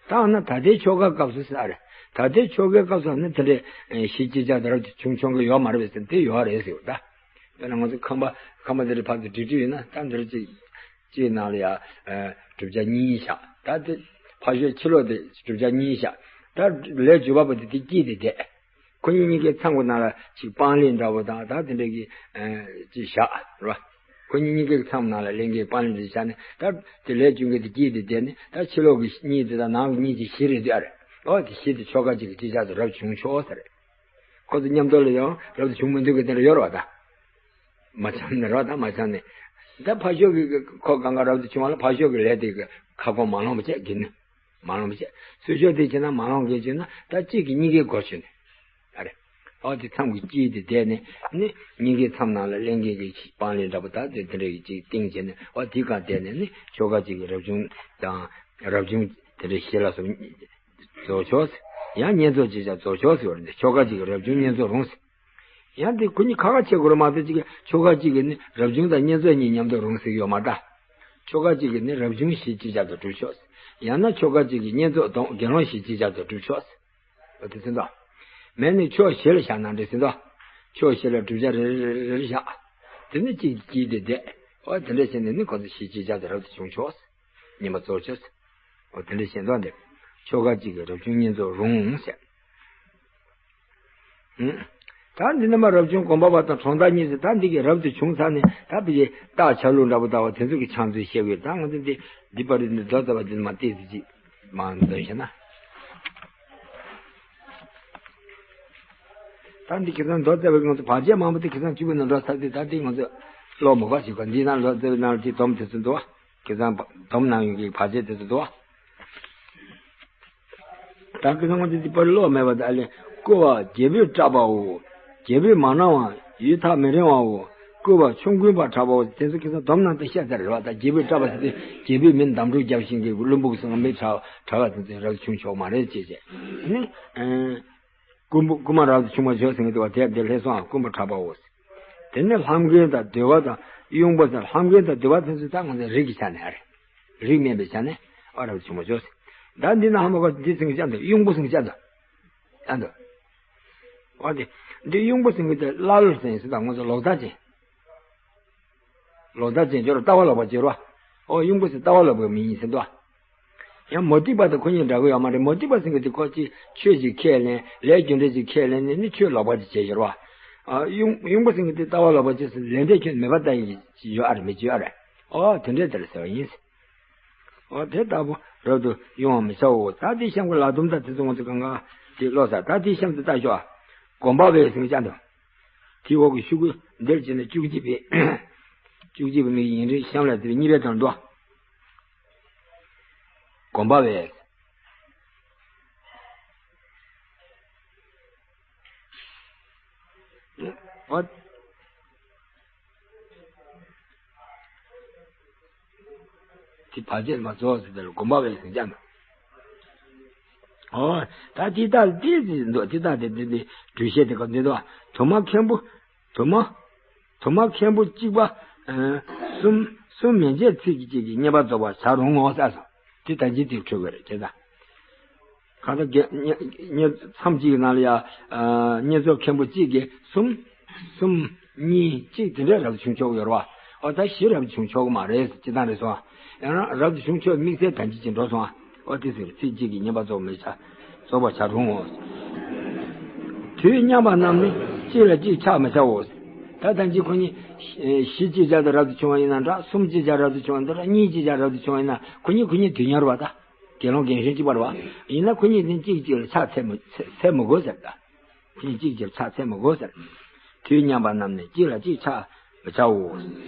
ད་འོ་ན་ད་ལྟའི་ཆོ་ག་སྐབས་སུ་ཟེར་རེད། ད་ལྟའི་ཆོ་གའི་སྐབས་སུ་ནི་དེ་འདྲའི་གཞི་ཅིག་ཅར་དུ་རབ་ཏུ་བྱུང་ཆོག་གི་ཡོད་མ་རེད་པས་ཟེར་ན་དེ་ཡོད་རེད་ཟེར་བ་ད། དཔེར་ན་ང་ཚོ་ཁང་པ་ཁང་པ་དེ་འདྲ་ཕར་ཚུར་སྒྲིག་སྒྲིག་ཡོད་ན་ད་འདི་འདྲ་ཅིག་གཅིག་ནང་ལ་ཡ། ཨ། བསྒྲུབ་བྱ་གཉིས་བཞག་ད་དེ་ཕར་ཕྱོགས་ཕྱི་ལོགས་དེ་བསྒྲུབ་བྱ་གཉིས་བཞག་ད་ལས་བྱེད་པ་པོ་དེ་དེ་དཀྱིལ་དེ་བསྡད། ཁོ་གཉིས་གཉིས་ཀའི་མཚམས་ཀྱི་ནང་ལ་ཅིག་སྤང་ལེབ་འདྲ་པོ་དང་ད་དེ་འདྲ་གི་ཨ་ཅིག་བཞག་རེད་པ། ཁོ་གཉིས་གཉིས་ཀའི་མཚམས་ནང་ལ་ལེབ་ཀྱི་སྤང་ལེབ་འདྲ་བཞག་ནས་ད་དེ་ལས་བྱེད་མཁན་དེ་དཀྱིལ་དེ་བསྡད་ནས་ད་ཕྱི་ལོགས་ཀྱི་གཉིས་དེ་དང་ནང་གི་གཉིས་ཀྱི་བཞི་རེད་དེ་ཨ་རེད། ཨོ་དེ་བཞི་དེ་ཆོ་ག་གཅིག་གིས་ཅིག་ཅར་དུ་རབ་བྱུང་ཆོག་ཟེར་རེད། ཁོ་ཚོ་མཉམ་དུ་ལ་ཡང་རབ་ཏུ་བྱུང་མི་འདུག་གི་དེ་འདྲ་ཡོད་རེད་པ་ད། མ་འཆམ་ནས་རེད་པ་ད་མ་འཆམ་ནས། ད་ཕར་ཕྱོགས་ཀྱི་ཁོ་གང་ག་རབ་ཏུ་བྱུང་བ་ལ་ཕར་ཕྱོགས་ཀྱི་ལས་དེ་གི་ཁ་སྐོང་མ་ལོངས་པ་བྱས་དགེ་འདུན། མ་ལོངས་པ་བྱས། ཚུར་ཕྱོགས་དེ་བྱས་ན་མ་ལོངས་གི་བྱས་ན་ད་གཅིག་གིས་གཉིས་ཀའི་སྒོ་ཕྱེ་ནས། ཨ་རེ། ཨོ་དེ་མཚམས་ཀྱི་དཀྱིལ་དེ་བསྡད་ནས་ནི་གཉིས་ཀའི་མཚམས་ནང་ལ་ལེབ་ཀྱི་གི་སྤང་ལེབ་འདྲ་པོ་ད་དེ་དེ་འདྲ་གི་གཅིག་བཏིང་བྱས་ནས་ཨོ་དེ་གང་བསྡད་ནས་ནི་ཆོ་ག་གཅིག་གིས་རབ་བྱུང་དང་རབ་བྱུང་དེ་འདྲ་བཞི་ལ་སོགས་རྫོགས་ཆོག་ཟེར། ཡང་བསྙེན་རྫོགས་ཅིག་ཀྱང་རྫོགས་ཆོག་ཟེར་བ་རེད། ཆོ་ག་གཅིག་གིས་རབ་བྱུང་བསྙེན་རྫོགས་རུང་ཟེར། ཡང་དེ་ཁོ་གཉིས་ཁ་ཁ་ཕྱེ་དགོས་རེད་མ་གཏོགས་ཅིག་ཆོ་ག་གཅིག་གིས་ནི་རབ་བྱུང་དང་བསྙེན་རྫོགས་གཉིས་མཉམ་དུ་རུང་ཟེར་གྱི་ཡོད་མ་རེད་ད། ཆོ་ག་གཅིག་གིས་ནི་རབ་བྱུང་བཞི་ཅིག་ཅར་དུ་སྒྲུབ་ཆོག་ཟེར། ཡང་ན་ཆོ་ག་གཅིག་གིས་བསྙེན་རྫོགས་དང་དགེ་སློང་བཞི་ཅིག་ཅར་དུ་སྒྲུབ་ཆོག་ཟེར། འོ་དེ་ཚོ་འདུག་མེད་ནི་ཕྱོགས་བཞི་ལ་བཞག་ན་འགྲིག་ཟེར་འདུག་ཕྱོགས་བཞི་ལ་བསྒྲུབ་བྱ་རེ་རེ་རེ་རེ་བཞག་དེ་ནི་གཅིག་གཅིག་དེ་བསྡད། འོ་དེ་འདྲ་བྱས་ནས་ནི་ཁོ་ཚོ་བཞི་ཅིག་ཅར་དུ་རབ་ཏུ་བྱུང་ཆོག་ཟེར། བསྙེན་པ་རྫོགས་ཆོག་ཟེར། འོ་དེ་འདྲ་བྱས་འདུག་འདི། ཆོ་ག་གཅིག་གིས་རབ་བྱུང་བསྙེན་རྫོགས་རུང་ཟེར། ཨུམ། ད་འདི་ནི་མ་རབ་བྱུང་སྒོམ་པ་པ་དང་གྲོང་རྡལ་གཉིས་ཟེར། ད་འདི་གིས་རབ་ཏུ་བྱུང་ཚར་ནས་ད་བི་གི་རྟགས་ཆ་ལུགས་འདྲ་པོ་ལྟ་བུ་དེ་ཚོ་གི་ཕྱག་མཛོད་བཤད་དགོས། ད་ང་ཚོ་འདི་འདི་པར་རིས་འདི་མདོ་རྩ་བ་འདི་མ་བལྟས་ཟིག་ཅིག་མ་འདོན་ཤེ་ན། ད་འདི་ཁེ་སང་མདོ་རྩ་བའི་ང་ཚོ་བར་ཆད་མང་པོ་དེ་ཁེ་སང་གཅིག་པུ་ནང་འགྲོ་ཚར་དུས་ད་འདི་ང་ཚོ་ཀློག་མི་དགོས་ཞིག་ག་འདི་ནང་མདོ་རྩ་བའི་ནང་ལ་དེ་སྡོམ་དེ་ཚོ་འདུག་བ། ཁེ་སང་སྡོམ་ནང་ཡོད་ཀྱི་བར་ཆད་དེ་ཚོ་འདུག་བ། ད་ཁེ་སང་ང་ཚོ་འདི་པར་ཀློག་མེད་པ་ད་ཨ་ལས་བསྐུལ་བ་རྒྱལ་པོས་སྐྲག་པའོ། རྒྱལ་པོས་མ་གནང་བ་ཡུལ་ཐག་མི་རིང་བའོ། བསྐུལ་བ་ཆོམ་རྐུན་པ་དྲག་པའོ། དེ་ཚོ་ཁེ་སང་སྡོམ་ནང་དུ་བཤད་ཚར་རེད་བ། ད་རྒྱལ་པོས་སྐྲག་པ་ཟེར་དུས་རྒྱལ་པོས་མི་འདམ་འགྲོ་རྒྱབ་བཞིན་གྱི་བློན་པོ་གི་སང་མི་དྲག་དྲག་པ་དེ་ཚོ་རབ་བྱུང་ཆོག་མ་རེད་ཅེས་བྱས་ནི། ཨ། རྐུན་པོ་རྐུན་མ་རབ་ཏུ་བྱུང་བར་ཤོག་ཟེར་གྱི་འདུག་བ། དེ་དེ་ལྷས་སོང་ཨ། རྐུན་པོ་དྲག་པའོ། དེ་ནས་ལྷ་མགོན་དང་འདོད་པ་དང་གཡུང་པོ་དང་། ལྷ་མགོན་དང་འདོད་པ་དེ་ཚོ་ད་ང་ཚོ་རིགས་ཀྱི་ཆ་ནས་ཨ་རེད། རིགས་དམན་པའི་ཆ་ནས་ཨ་རབ་ཏུ་བྱུང་བར་ཤོག་ཟེར། ད་འདི་ན་ཧ་མ་གོ་འདི་ཟེར་གྱི་ཅག་འདུག་གཡུང་པོ་ཟེར་གྱི་ཅག་འདུག་ཨ་འདུག་འོ་དེ་འདི་གཡུང་པོ་ཟེར་གྱི་དེ་ཀླ་ཀློ་ཟེར་ཟེར་ད་ང་ཚོ་ལོག་ལྟ་ཅན། ལོག་ལྟ་ཅན་སྦྱོར་བ་ལྟ་བ་ལོག་པ་སྦྱོར་བ། ཨོ་གཡུང་པོ་ཟེར་ལྟ་བ་ལོག་པའི་མིང་ཡིན་ཟེར་འདུག་ཡང་མུ་སྟེགས་པ་དང་ཁོ་གཉིས་འདྲ་གི་ཡོད་མ་རེད། མུ་སྟེགས་པ་ཟེར་གྱི་དེ་ཁོ་ཅིག་ཆོས་ཅིག་ཁས་ལེན། ལས་རྒྱུ་འབྲས་ཅིག་ཁས་ལེན་ནས་ནི་ཆོས་ལོག་པ་ཅིག་བྱས་ཡོད་རེད་བ། ཨ་གཡུང་གཡུང་པོ་ཟེར་གྱི་དེ་ལྟ་བ་ལོག་པ་ཅིག་ཟེར་ལས་འབྲས་ཁྱོན་མེད་པ་ལྟ་ཡི་ཅིག་ཡོད་ཨ་རེད་མི་ཅིག་ཡོད་ཨ་རེད། ཨོ་དེ་འདྲས་དེ་ལ་ཟེར་བ་ཡིན། ཨོ་དེ་ལྟ་བུ་རབ་ཏུ་གཡེང་བར་མི་བྱའོ། ད་དེ་གཤམ་གྱི་ལ་དུམ་ད་དེ་ཚོ་ང་ཚོ་གང་ག་དེ་ཀློག་ས། ད་དེ་གཤམ་དུ་ལྟ་ཤོག་ཨ། སྒོམ་པ་བས་ཟེར་གྱི་ཅག་འདུག་དེའི་འོག་གི་ཤོག་གུ་འདིར་བྱས་ནས་བཅུ་གཅིག་པའི། བཅུ་གཅིག་པའི་མིང་ཡིན་རིང་གཤམ་ལ་དེ་གཉིས་པའི་དོན་དུ། སྒོམ་པ་བས། འོ། དེ་བར་ཆད་མ་རྫོགས་ཟེར་དེ་ལ་སྒོམ་པ་བས་ཟེར་ཀྱང་། ཨོ། ད་དེ་ལྟར་དེ་ཟེར་འདུག་དེ་ལྟར་དེ་དེ་དེ་འགྲེལ་བཤད་དེ་ག་འདི་འདུག་དུ་མ་མཁན་པོ། དུ་མ། དུ་མ་མཁན་པོ་གཅིག་པ། ཨ། གསུམ། གསུམ་མན་ཆད་ཚིག་གཅིག་གིས་བསྙེན་པར་རྫོགས་པར་བྱར་རུང་ངོ་ཟེར་སོང་། དེ་ད་ཅི་དེ་འཕྲོས་དགོས་རེད་ཅེས་དང་། གང་ལྟར་དགེ་བསྙེན་བསྙེན་མཚམས་གཅིག་གི་ནང་ལ་ཡང་། ཨ། བསྙེན་རྫོགས་མཁན་པོ་གཅིག་གིས་གསུམ། གསུམ། གཉིས། གཅིག་དེ་འདྲའི་རབ་ཏུ་བྱུང་ཆོག་གི་ཡོད་རེད་བ། ཨོ་ད་བཞི་རབ་ཏུ་བྱུང་ཆོག་གི་མ་རེད། སྤྱིར་བཏང་རེད་སོང་། ཡང་ན་རབ་ཏུ་བྱུང་ཆོག་དམིགས་བསལ་ད་ཅི་ཅིག་འགྲོ་སོང་། ཨོ་དེ་ཟེར་ཚིག་གཅིག་གིས་བསྙེན་པར་རྫོགས་མི་བྱ། རྫོགས་པར་བྱར་རུང་ངོ་། དུས་མཉམ་པ་རྣམས་ནི་གཅིག་ལ་གཅིག་ཆགས་མི་བྱའོ། ད་ལྟ་གཅིག་ཁོ་གཉིས་བཞི་གཅིག་ཅར་དུ་རབ་ཏུ་བྱུང་བ་ཡིན་ན་འདྲ། གསུམ་གཅིག་ཅར་རབ་ཏུ་བྱུང་བ་འདྲ། གཉིས་གཅིག་ཅར་རབ་ཏུ་བྱུང་བ་ཡིན་ན་ཁོ་གཉིས་ཁོ་གཉིས་དུས་མཉམ་རེད་བ། ད་དགེ་སློང་རྒན་གཞོན་གཅིག་པ་རེད་བ། ཡིན་ན་ཁོ་གཉིས་ནི་གཅིག་གཅིག་ལ་ཆགས་འཚེ་མི་འཚེ་མི་དགོས་ཟེར་ད། ཁོ་གཉིས་གཅིག་གཅིག་ཆགས་འཚེ་མི་དགོས་ཟེར། དུས་མཉམ་པ་རྣམས་ནི་གཅིག་ལ་གཅིག་ཆགས་མི་བྱའོ།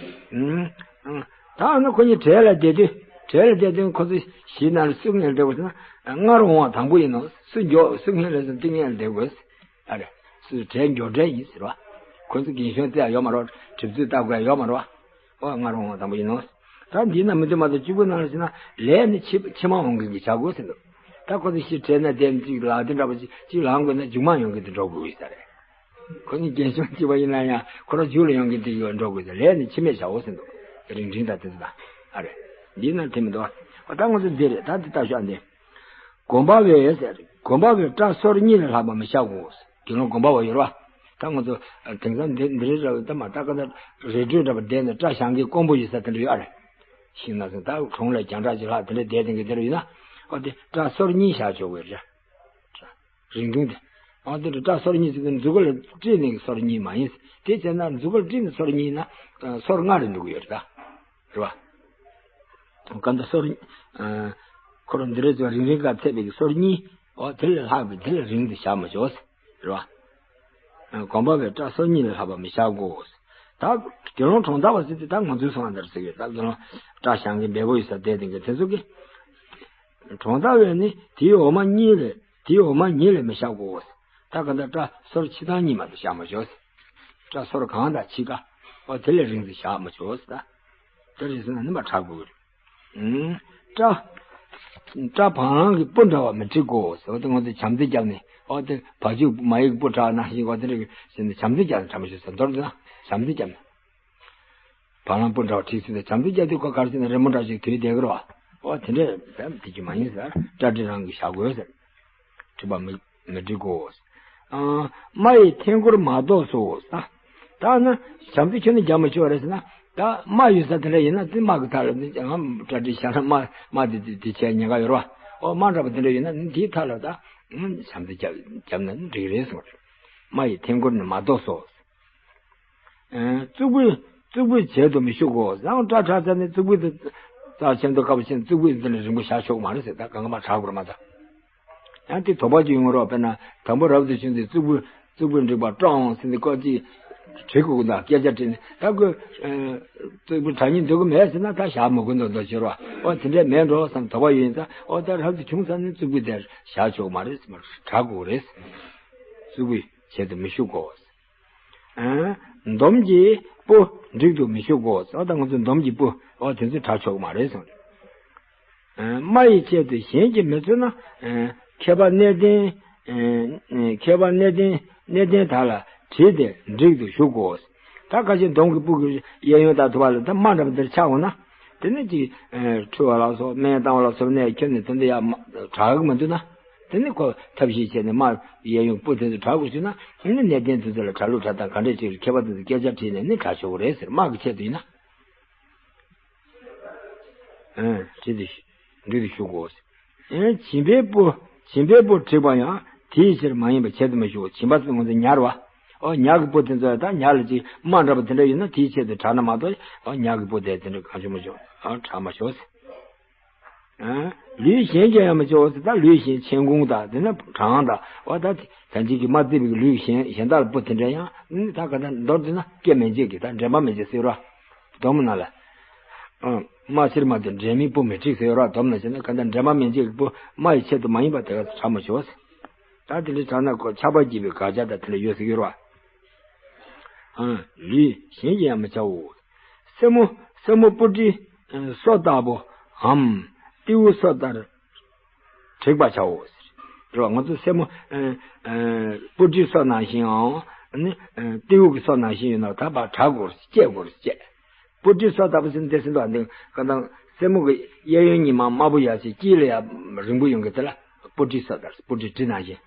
ཨང་། ཨང་། ད་ནི་ཁོ་གཉིས་གྲལ་ལ་བསྡད་དུས། གྲལ་ལ་བསྡད་དུས་ཁོ་ཚོ་བཞི་ནང་ལ་སུ་སྔོན་ལ་བསྡད་དགོས་ཟེར་ན། སྔར་འོང་བ་དང་པོ་ཡིན་ནོ། སུ་མགྱོགས་སུ་སྔོན་ལ་སོང་དེ་སྔོན་ལ་བསྡད་དགོས། ཨ་རེ། སུ་གྲལ་མགྱོགས་གྲལ་ཡིན་ཟེར་བ། ཁོ་ཚོ་རྒན་གཞོན་བརྩི་ཡ་ཡོད་མ་རེད། གྲིབ་ཚུལ་ལྟ་དགོས་ཡ་ཡོད་མ་རེད་བ། ཨོ་སྔར་འོང་བ་དང་པོ་ཡིན་ནོ། ད་འདི་ན་མི་འདུག་མ་གཏོགས་གཅིག་པུ་ནང་ལ་ཕྱིན་ན་ལས་ནི་ཕྱི་ཕྱི་མ་འོང་མཁན་གྱི་བྱ་དགོས་ཟེར་འདུག་ད་ཁོ་ཚོ་ཕྱི་གྲལ་ན་བསྡད་ནས་གཅིག་ལག་དེ་འདྲ་པོ་གཅིག་གཅིག་ལངས་དགོས་ན་མཇུག་མ་ཡོང་མཁན་དེ་འགྲོ་དགོས་ཡོད་ས་རེད། ཁོ་གཉིས་རྒན་གཞོན་གཅིག་པ་ཡིན་ན་ཡང་ཁོ་རང་མཇུག་ལ་ཡོང་མཁན་དེ་ཡོད་འགྲོ་དགོས་ཟེར། ལས་ནི་ཕྱི་མའི་བྱའོ་ཟེར་འདུག་རིང་འབྲིང་དང་དེ་ཚོ་དང་། ཨ་རེད། འདི་ན་དེ་མི་འདུག་ཨ་ད་ང་ཚོ་འདི་རེད། ད་འདི་ལྟ་ཤོག་ཨ་འདི། གོམས་པ་བས་ཟེར། གོམས་པ་བས་སྐྲ་སོར་གཉིས་ལས་ལྷག་པ་མི་བཞག་གོ། དགེ་སློང་གོམས་པ་བ་ཡོད་རེད་བ། ད་ང་ཚོ་དེང་སང་འདི་འདི་རེད་ར། ད་མ་ད་ག་ད་རི་ཁྲོད་འདྲ་པོ་བསྡད་ནས་སྐྲ་བཞེངས་མཁན་དཀོན་པོ་ཡོད་ས་དེ་འདྲ་ཡོད་ཨ་རེད། ཤིང་ནགས་སེང་ད་གྲོང་ལ་རྒྱང་གྲགས་ཅིག་ལྷག་དེ་འདྲ་བསྡད་དེ་གི་དེ་འདྲ་ཡོད་ན། ཨོ་དེ་སྐྲ་སོར་གཉིས་བཞག་ཆོག་གི་རེད། རིང་ཐུང་དེ། ཨོ་དེ་འདྲ་སྐྲ་སོར་གཉིས་ཟེར་དུས་མཛུབ་གུ་ལ་དཀྲིས་ནས་སོར་གཉིས་མ་ཡིན། དེ་བྱས་ན་མཛུབ་གུ་ལ་དཀྲིས་ནས་སོར་གཉིས་ཡིན་ན། ཨ། སོར་ལྔ་རེ་འགྲོ་གི་ཡོད་རེད་ད། རེད་བ། གང་ལྟར་སོར། ཨ། ཁོ་རང་འདི་རེད་ཟེར་བ་རིང་རིང་ག་ཚད་པའི་གི་སོར་གཉིས། ཨོ་དེ་ལས་ལྷག་པའི་དེ་ལས་རིང་དུ་བཞག་མི་ཆོག་ཟེར། རེད་བ། ཨ། གོམས་པ་བས་སྐྲ་སོར་གཉིས་ལས་ལྷག་པ་མི་བཞག་གོ། ད་དགེ་སློང་གྲོང་རྡལ་བ་ཟེར་དུས་ད་ང་ཚོའི་སོང་བ་འདིར་ཟེར་གི་ད་དགེ་སློང་སྐྲ་བཞེངས་མཁན་འབེལ་པོ་ཡོད་ས་བསྡད་དེ་གི་དེ་ཚོ་གི། གྲོང་རྡལ་བས་ནི་དེའི་འོག་མ་གཉིས་ལས་དེའི་འོག་མ་གཉིས་ལས་མི་བཞག་གོ། ད་ག་ད་སྐྲ་སོར་ཕྱེད་དང་གཉིས་མ་གཏོགས་བཞག་མ་ཆོག། སྐྲ་སོར་གང་དང་ཕྱེད་ཀ། ཨོ་དེ་ལས་རིང་དུ་བཞག་མ་ཆོག་ཟེར། ད་དེ་རེད་ཟེར་ན་ནི་མ་དྲག་དགོས་རེད། ཨང་། སྐྲ། སྐྲ་བང་རང་གི་སྤུ་འདྲ་བ་མི་འཁྲིག་གོ་ཟེར་བ་དེ་ང་ཚོས་བྱམས་བརྩེ་བརྒྱབ་ནས། ཨོ་དེ་བ་ཕྱུགས་མ་ཡིག་སྤུ་དྲག་ན་ཞིག་ཨོ་དེ་འདྲ་ཟེར་ནས་བྱམས་བརྩེ་བརྒྱབ་ནས་དྲ་མ་ཞིག་ཟེར་མདོར་བསྡུས་ན་བྱམས་བརྩེ་བརྒྱབ་ནས། བ་ལང་སྤུ་འདྲ་བ་འཁྲིག་ཟིན་ཏེ་བྱམས་བརྩེ་རྒྱག་དུས་ཁོ་གར་ཟིན་ན་རི་མོ་འདྲ་ཞིག་དུས་བསྡད་ཀྱི་རོ། ཨོ་དེ་འདྲས་བེམ་དེ་ཅི་མ་ཡིན་ཟེར། སྐྲ་དྲི་རང་གིས་བཞག་དགོས་ཟེར། འཁྲིག་པ་མི་མི་འགྲིག་གོ། ཨ། རྨ་ཡི་ཐན་གོར་མ་གཏོགས་སོ། ད་ད་ན་བྱམས་བརྩེ་ཁྱོན་ནས་རྒྱག་མི་ཆོག་རེད་ཟེར་ན། ད་རྨ་ཡོད་ས་དེ་འདྲ་ཡིན་ན་དེ་རྨ་གི་མཐའ་ལ་ནི་ང་སྐྲ་དྲི་བཞག་ན་རྨ་རྨ་དེ་དེ་དེ་བྱས་ཉེན་ཁ་ཡོད་རོ། ཨོ་རྨ་འདྲ་པོ་དེ་འདྲ་ཡོད་ན་ནི་དེའི་མཐའ་ལ་ད་བྱམས་བརྩེ་རྒྱབ་རྒྱབ་ན་ནི་འགྲིག་རེད་གསུངས། རྨ་ཡི་ཐན་གོར་ནི་མ་གཏོགས་སོ། ཨ། གཙུག་ཕུད། གཙུག་ཕུད་བྱེད་དུ་མི་གཞུག་གོ། རང་སྐྲ་ཕྲ་ཚ་ནི་གཙུག་ཕུད་དུ་རྩ་ཆེན་དུ་དཀའ་བ་ཆེན། གཙུག་ཕུད་འདི་ལས་རིང་པོ་བཞག་ཆོག་མ་རེད་ཟེར། ད་གང་ག་མ་དྲག་དགོས་རེད་མ་ད། ཡང་དེ་དོགས་པ་ཅིག་ཡོང་རོགས། དཔེར་ན་དང་པོ་རབ་ཏུ་བྱུང་དུས་གཙུག་ཕུད་གཙུག་ཕུད་འགྲིག་པ་སྐྲ་འོང་ཟེར་ནས་ཀོ་ཅིག་བྲིས་དགོས་ཀྱི་འདུག་སྐད་ཆ་དྲིས་ནས། ད་ཁོས་གཙུག་ཕུད་དྲ་སྙིང་འདོད་ཀྱི་མེད་ཟེར་ན་ད་བཞག་མི་དགོས་འདུག་འདུག་ཟེར་རོ། ཨོ་དེ་འདྲས་མེད་འགྲོ་བསམ་དོགས་པ་ཡོད་ཡིན་ཙང་། ཨོ་ད་རབ་ཏུ་བྱུང་ཙང་ནི་གཙུག་ཕུད་དེར་བཞག་ཆོག་མ་རེད་ཟེར། མ་དྲག་དགོས་རེད། གཙུག་ཕུད་བྱེད་དུ་མི་གཞུག་གོ། ཨ། འདོམ་གྱི་སྤུ་འགྲིག་ཏུ་མི་གཞུག་གོ། ཨོ་ད་ང་ཚོ་འདོམ་གྱི་སྤུ་ཨོ་དེ་ཚོ་དྲག་ཆོག་མ་རེད་གསུངས། ཨ། རྨ་ཡི་ཆེད་དུ་གཞན་གྱིས་མི་འཚོལ་ན། ཨ། མཁས་པ་གནས་བརྟན། ཨ། མཁས་པ་གནས་བརྟན་གནས་བརྟན་དག་ལ་དྲིས་ཏེ་འགྲིག་ཏུ་གཞུག་གོ། ད་ཁ་ཤས་འདོམ་གྱི་སྤུ་གི་གཡས་གཡོན་དང་དུ་བ་ལ་ད་རྨ་འདྲ་པོ་འདིར་ཆགས་འོང་ན། དེ་ནི་ཅིག་ཨ། འཁྲུ་བ་ལ་སོགས་སྨན་བཏང་བ་ལ་སོགས་ནས་ཁྱོན་ནས་དེ་འདི་ཡ་དྲག་གི་མི་འདུག་ན། དེ་ནི་ཁོ་ཐབས་ཤེས་བྱས་ནས་རྨ་གཡས་གཡོན་སྤུ་དེ་ཚོ་དྲག་དགོས་བྱུང་ན། ཨ་ནི་གནས་བརྟན་དེ་ཚོ་ལ་གྲྭ་ལུགས་གྲྭ་དང་ག་འདྲས་ཅིག་མཁས་པ་དེ་ཚོ་སྐད་ཆ་དྲིས་ནས་ནི་དྲག་ཆོག་གི་རེད་ཟེར། རྨ་གི་ཆེད་དུ་ཡིན་ན། ཨ། དྲིས་ཏེ་འགྲིག་ཏུ་གཞུག་གོ། ཨ། བྱིན་པའི་སྤུ། བྱིན་པའི་སྤུ་འགྲིག་པ་ཡང་དེའི་ཕྱིར་མ་ཡིན་པ་བྱེད་དུ་མི་གཞུག་བྱིན་པ་ཟེར་ང་ཚོ་ཉ་རེད་བ། ཨོ་ཉ་གི་སྤུ་དེ་ཚོ་ད་ཉ་ལ་ཅིག་རྨ་འདྲ་པོ་དེ་འདྲ་ཡོད་ན་དེའི་ཆེད་དུ་དྲག་ན་མ་གཏོགས། ཨོ་ཉ་གི་སྤུ་དེ་དེ་འདྲ་གང་བྱུང་མ་བྱུང་ཨ་དྲག་མ་ཤོག་ཟེར། ཨ། ལུས་གཞན་གྱིས་ཡང་མི་ཆོག་ཟེར། ད་ལུས་གཞན་མཆན་ཁུང་དང་དེ་ནས་བྲང་དང་། ཨོ་ད་ད་ཅིག་གི་རྨ་བརྩིགས་པའི་ལུས་གཞན་གཞན་དག་ལ་སྤུ་དེ་འདྲ་ཡང་ནི་ད་ག་ད་མདོར་བསྡུས་ན་སྐྱེ་མེད་བྱེད་ཀྱི་ད་འདྲེན་པ་མེད་བྱེད་ཟེར་རོ། སྡོམ་ནང་ལ། ཨ། རྨ་ཕྱིར་མ་དེ་འདྲེན་མི་སྤུ་མི་འགྲིག་ཟེར་ཡོད་རོ། སྡོམ་ནང་བྱས་ན་ག་ད་འདྲེན་པ་མེད་བྱེད་ཀྱི་སྤུ་རྨ་ཡི་ཆེད་དུ་མ་ཡིན་པ་དེ་ག་དྲག་མ་ཤོག་ཟེར། ད་དེ་འདྲའི་དྲག་ན་ཁོ་ཆགས་པ་སྐྱེས་པའི་དགག་བྱ་དང་དེ་འདྲ་ཡོད་ཟེར་གྱི་རེད་བ། ཨ། ལུས་གཞན་གྱིས་ཡང་མི་བྱའོ། སེན་མོ། སེན་མོ་སྤུ་གྲིའི་སོ་ལྟ་བུའམ་རྟེའུ་སོ་ལྟར་བྲེག་པར་བྱའོ། རེད་བ། ང་ཚོ་སེན་མོ་ཨ་ཨ་སྤུ་གྲིའི་སོ་ནང་བཞིན་ཡང་ཨ་ནི་ཨ་ཏེའུ་གི་སོ་ནང་བཞིན་ཡོད་ན་ད་ཕར་དྲག་དགོས་རེད། བཅད་དགོས་རེད། བཅད། སྤུ་གྲིའི་སོ་ལྟ་བུ་ཟེར་ན་དེ་ཟེར་འདུག་ཨ། འདི་གང་ལྟར་སེན་མོ་གི་གཡས་གཡོན་གཉིས་མ་དམར་པོ་ཡོད་ཅིག་དཀྱིལ་ལ་ཡ་རིང་པོ་ཡོང་གི་དེ་ལ་སྤུ་གྲིའི་སོ་ལྟར། སྤུ་གྲི་གྲི་ནང་བཞིན།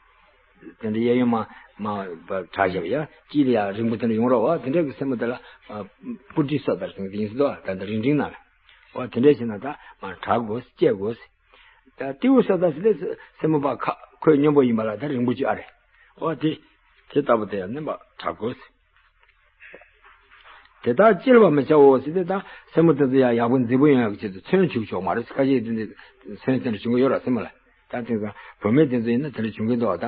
དེ་འདྲ་གཡས་གཡོན་མ་མ་བྲག་བཞག་ཡ་དཀྱིལ་ལ་ཡ་རིང་པོ་དེ་འདྲ་ཡོང་རོགས། འོ་དེ་འདྲ་གི་སེན་མོ་དེ་ལ་ཨ་སྤུ་གྲིའི་སོ་ལྟར་ཟེར་གི་དེ་ཡིན་ཟེར་འདུག་ཨ། ད་འདི་རིང་འབྲིང་ནང་ལ། འོ་དེ་འདྲ་བྱས་ན་ད་མར་དྲག་དགོས། བཅད་དགོས། ད་ཏེའུ་སོ་ལྟ་ཟེར་ན་སེན་མོ་ཕར་ཁ་ཁོད་སྙོམས་པོ་ཡིན་པ་ལ་ད་རིང་པོ་ཅིག་ཨ་རེད། འོ་དེ་དེ་ལྟ་བུ་དེ་ཡང་ནི་མར་དྲག་དགོས། དེ་དག་བཅིལ་བར་མི་བྱའོ་ཟེར་ཏེ། ད་སེན་མོ་དེ་ཚོ་ཡང་ཡག་པོ་མཛེས་པོ་ཡོང་ཡག་གི་ཆེད་དུ་ཚོན་བྱུག་ཆོག་མ་རེད། ཁ་ཤས་དེ་འདྲ་ཚོན་དེ་འདྲ་བྱུག་གི་ཡོད་ར་སེན་མོ་ལ། ད་དེང་སང་བུད་མེད་དེ་ཚོ་ཡིན་ན་དེ་འདྲ་བྱུག་གི་འདུག་ད་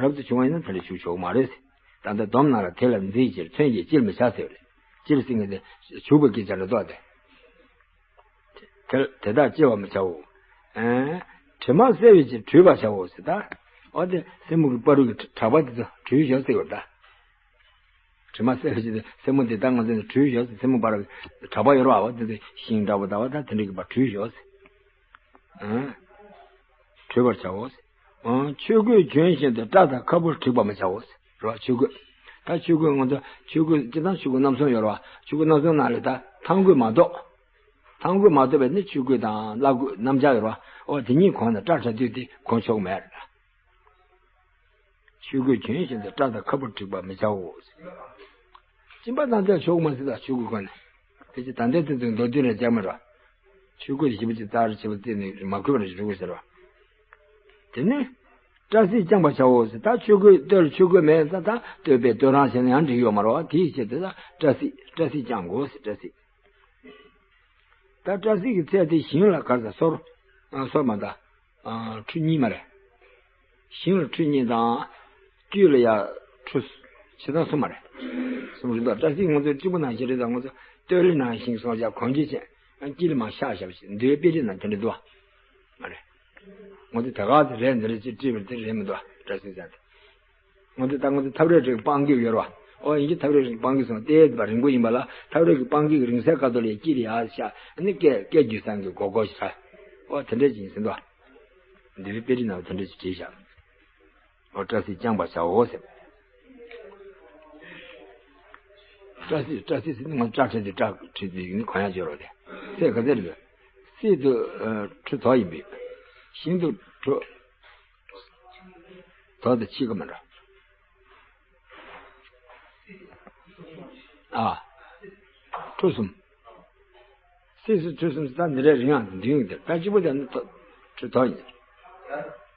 རབ་ཏུ་བྱུང་བ་ཡིན་ན་དེ་འདྲ་བྱུག་ཆོག་མ་རེད། ད་ལྟ་སྡོམ་ནང་ལ་དེ་ལ་མཛེས་ཕྱིར་ཚོན་གྱིས་བཅིལ་མི་བྱ་ཟེར་བ་རེད། བཅིལ་ཟེར་མཁན་དེ་བྱུག་པའི་སྐད་ཆ་རེད་དོ། དེ་དེ་དེ་དག་བཅིལ་བར་མི་བྱའོ། ཨེ། དྲི་མ་བསལ་བའི་ཕྱིར་བྲུས་པར་བྱའོ་ཟེར། ད་འོ་དེ་སེན་མོ་གི་བར་དུ་གི་ཁྲག་པ་དེ་ཚོ་བྲུས་ཤོག་ཟེར་བ་རེད་ད། དྲི་མ་བསལ་བའི་ཕྱིར་སེན་མོ་དེ་དག་ང་ཚོས་བྲུས་ཤོག་ཟེར། སེན་མོ་བར་གྲགས་པ་ཡོད་ར་བ། དེ་ཚོ་ཤིང་འདྲ་བོ་འདྲ་བ་དང་དེ་འདྲ་གི་བར་བྲུས་ཤོག་ཟེར། ཨང་། བྲུས་པར་བྱའོ་ཟེར། ཨང་། ཆོས་གོས་གྱོན་བཞིན་དུ་སྐྲ་དང་ཁ་སྤུ་བྲེག་པར་མི་བྱའོ་ཟེར། ར་བ། ཆོས་གོས། ད་ཆོས་གོས་ང་ཚོ་ཆོས་གོས་སྤྱིར་བཏང་ཆོས་གོས་རྣམ་གསུམ་ཡོད་ར་བ། ཆོས་གོས་རྣམ་གསུམ་ནང་ལས་ད་མཐང་གོས་མ་གཏོགས། མཐང་གོས་མ་གཏོགས་པའི་ནི་ཆོས་གོས་དང་བླ་གོས་སྣམ་སྦྱར་ཡོད་ར་བ། འོ་དེ་གཉིས་གོན་ན་སྐྲ་བྲེགས་དུས་དེ་གོན་ཆོག་མེད་རེད་ད། ཆོས་གོས་གྱོན་བཞིན་དུ་སྐྲ་དང་ཁ་སྤུ་བྲེག་པར་མི་བྱའོ། སྦྱིན་པ་དང་དེ་ཆོག་མ་ཟིན་ལ་ཆོས་གོས་གོན་ནས། དེ་ཅི་ད་ལྟའི་དུས་ཚོད་མདོར་བསྡུས་ནས་བྱས་མ་ར། ཆོས་གོས་ཞིབ་ཅིག་རྩ་རུ་ཆེ་བ་བརྩིས་ནས་མ་གོས་པ་རེ་ཞིག་འགྲོ་དགོས་ཟེར་བ། དེ་ནས་སྐྲ་སྲིས་བརྐྱང་བར་བྱའོ་ཟེར། ད་ཆོས་གོས་སྟོད་ལ་ཆོས་གོས་མེད་ཙང་ད་སྟོད་པའི་སྟོད་རང་བྱས་ན་ཡང་འགྲིག་ཡོད་མ་རེད་བ། དེའི་ཕྱིར་དེ་ད་སྐྲ་སྲིས་སྐྲ་སྲིས་བརྐྱང་དགོས་ཟེར། སྐྲ་སྲིས། ད་སྐྲ་སྲིས་ཀྱི་ཚད་དེ་ཞིང་ལ་ག་ས་སོར། ཨ། སོར་མ་ད། ཨ། ཁྲུ་གཉིས་མ་རེད། ཞིང་ལ་ཁྲུ་གཉིས་དང་། དཀྱིལ་ལ་ཡ་ཁྲུ་ཕྱེད་དང་གསུམ་མ་རེད། གསུམ་རེད་འདུག་སྐྲ་སྲིས་ང་ཚོའི་སྤྱི་བོ་ནང་བཞིན་རེད། ད་ང་ཚོ་སྟོད་ལ་ནང་བཞིན་སོང་ཡ་གོན་རྒྱུ་ཅན། དཀྱིལ་ལ་མར་ཤག་ཤག་བྱས་འདུལ་བའི་དཔེ་རིས་ནང་དེ་འདྲ་འདུག་བ། མ་རེད། ང་ཚོ་ད་ག་ཚོད་རེད་འདི་རེད་ཅེས་དྲིས་པ་དེ་རེད་མི་འདུག་བ། སྐྲ་སྲིས་ཟེར་དེ། ང་ཚོ་ད་ང་ཚོ་ཐབ་རས་རིགས་སྤང་གི་ཡོད་རེད་བ། ཨོ་ཡིན་གྱི་ཐབ་རས་རིགས་སྤང་གི་སོང་དེ་བ་རིང་པོ་ཡིན་པ་ལ་ཐབ་རས་ཀྱི་སྤང་གི་རིང་སའི་ཁ་ཐོག་ལ་དཀྱིལ་ཡར་ཤག་ཨ་ནི་སྐད་སྐད་རྒྱུད་ཚང་གི་སྒོ་སྒོ་ཞིག་ཧྲ། ཨོ་དེ་འདྲས་ཅིག་ཡིན་ཟིན་འདུག་འདི་བའི་དཔེ་རིས་ནང་དེ་འདྲས་ཅིག་བྲིས་ཤག་ཨོ་སྐྲ་སྲིས་བརྐྱང་བར་བྱའོ་ཟེར། སྐྲ་སྲིས་སྐྲ་སྲིས་ཟེར་ནི་ང་ཚོ་སྐྲ་བྲེགས་ཏེ་སྐྲ་བྲེགས་ཏེ་ཡིན་ནི་གོན་ཡག་ཅིག་ཡོད་རེད་དེ། ཚད་ག་ཚད་རེད། སྲིད་དུ་ཨ་ཁྲུ་དོ་ཡིན་པས། ཞིང་དུ་ཁྲུ་དོ་དང་ཕྱེད་ཀ་མ་འདྲ། ཨ། ཁྲུ་གསུམ། སྲིད་སུ་ཁྲུ་གསུམ་ཟེར་ད་འདི་འདྲའི་རིང་ཡང་མདུན་དེ་ད་གཅིག་པོ་དེ་ནི་ཁྲུ་དོ་ཡིན།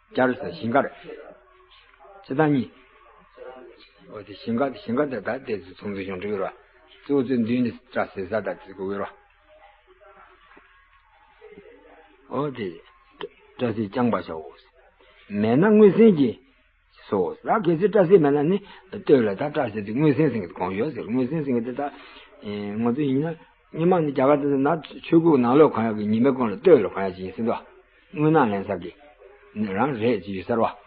བསྐྱར་ཟེར་ཞིང་ཁར། ཕྱེད་དང་གཉིས། འོ་དེ་ཞིང་ཁ་དེ་ཞིང་ཁ་དེ་ད་དེ་ཚོ་ཚོང་ཚོ་ཞིང་འབྲོག་ཡོད་ར། གཙོ་བོ་ཚོའི་མདུན་ནས་སྐྲ་ཟེར་ས་ད་དེ་གོ་ཡོད་ར། འོ་དེ། སྐྲ་སྲིས་བརྐྱང་བར་བྱའོ། མེད་ན་དངུལ་སྲན་གྱིས་སོ། ད་གལ་སྲིད་སྐྲ་སྲིས་མེད་ན་ནི་སྟོད་ལ་ད་སྐྲ་སྲིས་དེ་དངུལ་སྲན་ཟེར་གི་གོན་ཡོད་ཟེར། དངུལ་སྲན་ཟེར་གི་དེ་ད་ང་ཚོ་ཡིན་ན་སྔོན་མ་ནི་རྒྱ་གར་དེ་ཚོ་ན་ཆོས་གོས་ནང་ལོགས་གོན་ཡག་གི་ཉི་མའི་གོང་ལ་སྟོད་ལ་གོན་ཡག་ཅིག་ཡིན་ཟེར་འདུག་དངུལ་ནག་ལེན་ས་གི་རང་རེད་ཅིག་ཡོད་ཟེར་བ།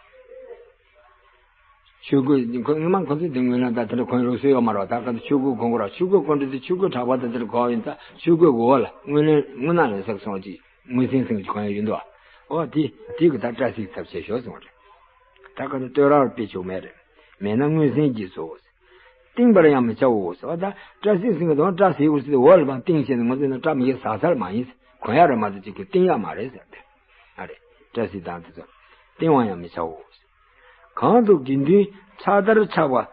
ཆོས་གོས་ཁོ་སྔོན་མ་ཁོ་ཚོས་དེ་དངུལ་ནག་ད་དེ་འདྲ་གོན་རོགས་སུ་ཡོད་མ་རེད་བ། ད་ག་ཚོད་ཆོས་གོས་གོན་དགོས་ར། ཆོས་གོས་གོན་འདྲ་དེ་ཆོས་གོས་གྲགས་པ་ད་དེ་འདྲ་གོན་ཡིན་ད་ཆོས་གོས་གོ་བ་ལ་དངུལ་ལེན་དངུལ་ནག་ལེན་ས་གི་སོང་ཅིག་དངུལ་སྲན་ཟེར་གི་གོན་ཡག་ཡོད་འདུག་ཨོ་དེ་དེ་གི་ད་སྐྲ་སྲིས་ཚབ་བྱས་ཤོག་གསུངས་པ་རེད། ད་ག་ཚོད་སྟོད་རར་དཔེ་ཆོག་མེད་རེད། མེད་ན་དངུལ་སྲན་གྱིས་སོ། བཏིང་བར་ཡང་མི་བྱའོ་ཟེར་བ། ད་སྐྲ་སྲིས་ཟེར་གི་དང་སྐྲ་སྲིས་འུར་སྲིད་འོག་ལ་བཏིང་བྱས་ནས་ང་ཚོས་ནི་སྐྲ་མི་གི་ཟ་ས་ལ་མ་ཡིན། གོན་ཡག་རེད་མ་གཏོགས་ཅིག་གི་བཏིང་ཡག་མ་རེད་ཟེར་ཏེ། ཨ་རེད། སྐྲ་སྲིས་དང་དེ་ཚོ། བཏིང་བར་ཡང་མི་བྱའོ། གང་དུ་དགེ་འདུན་ཕྱག་དར་ཕྱག་པ།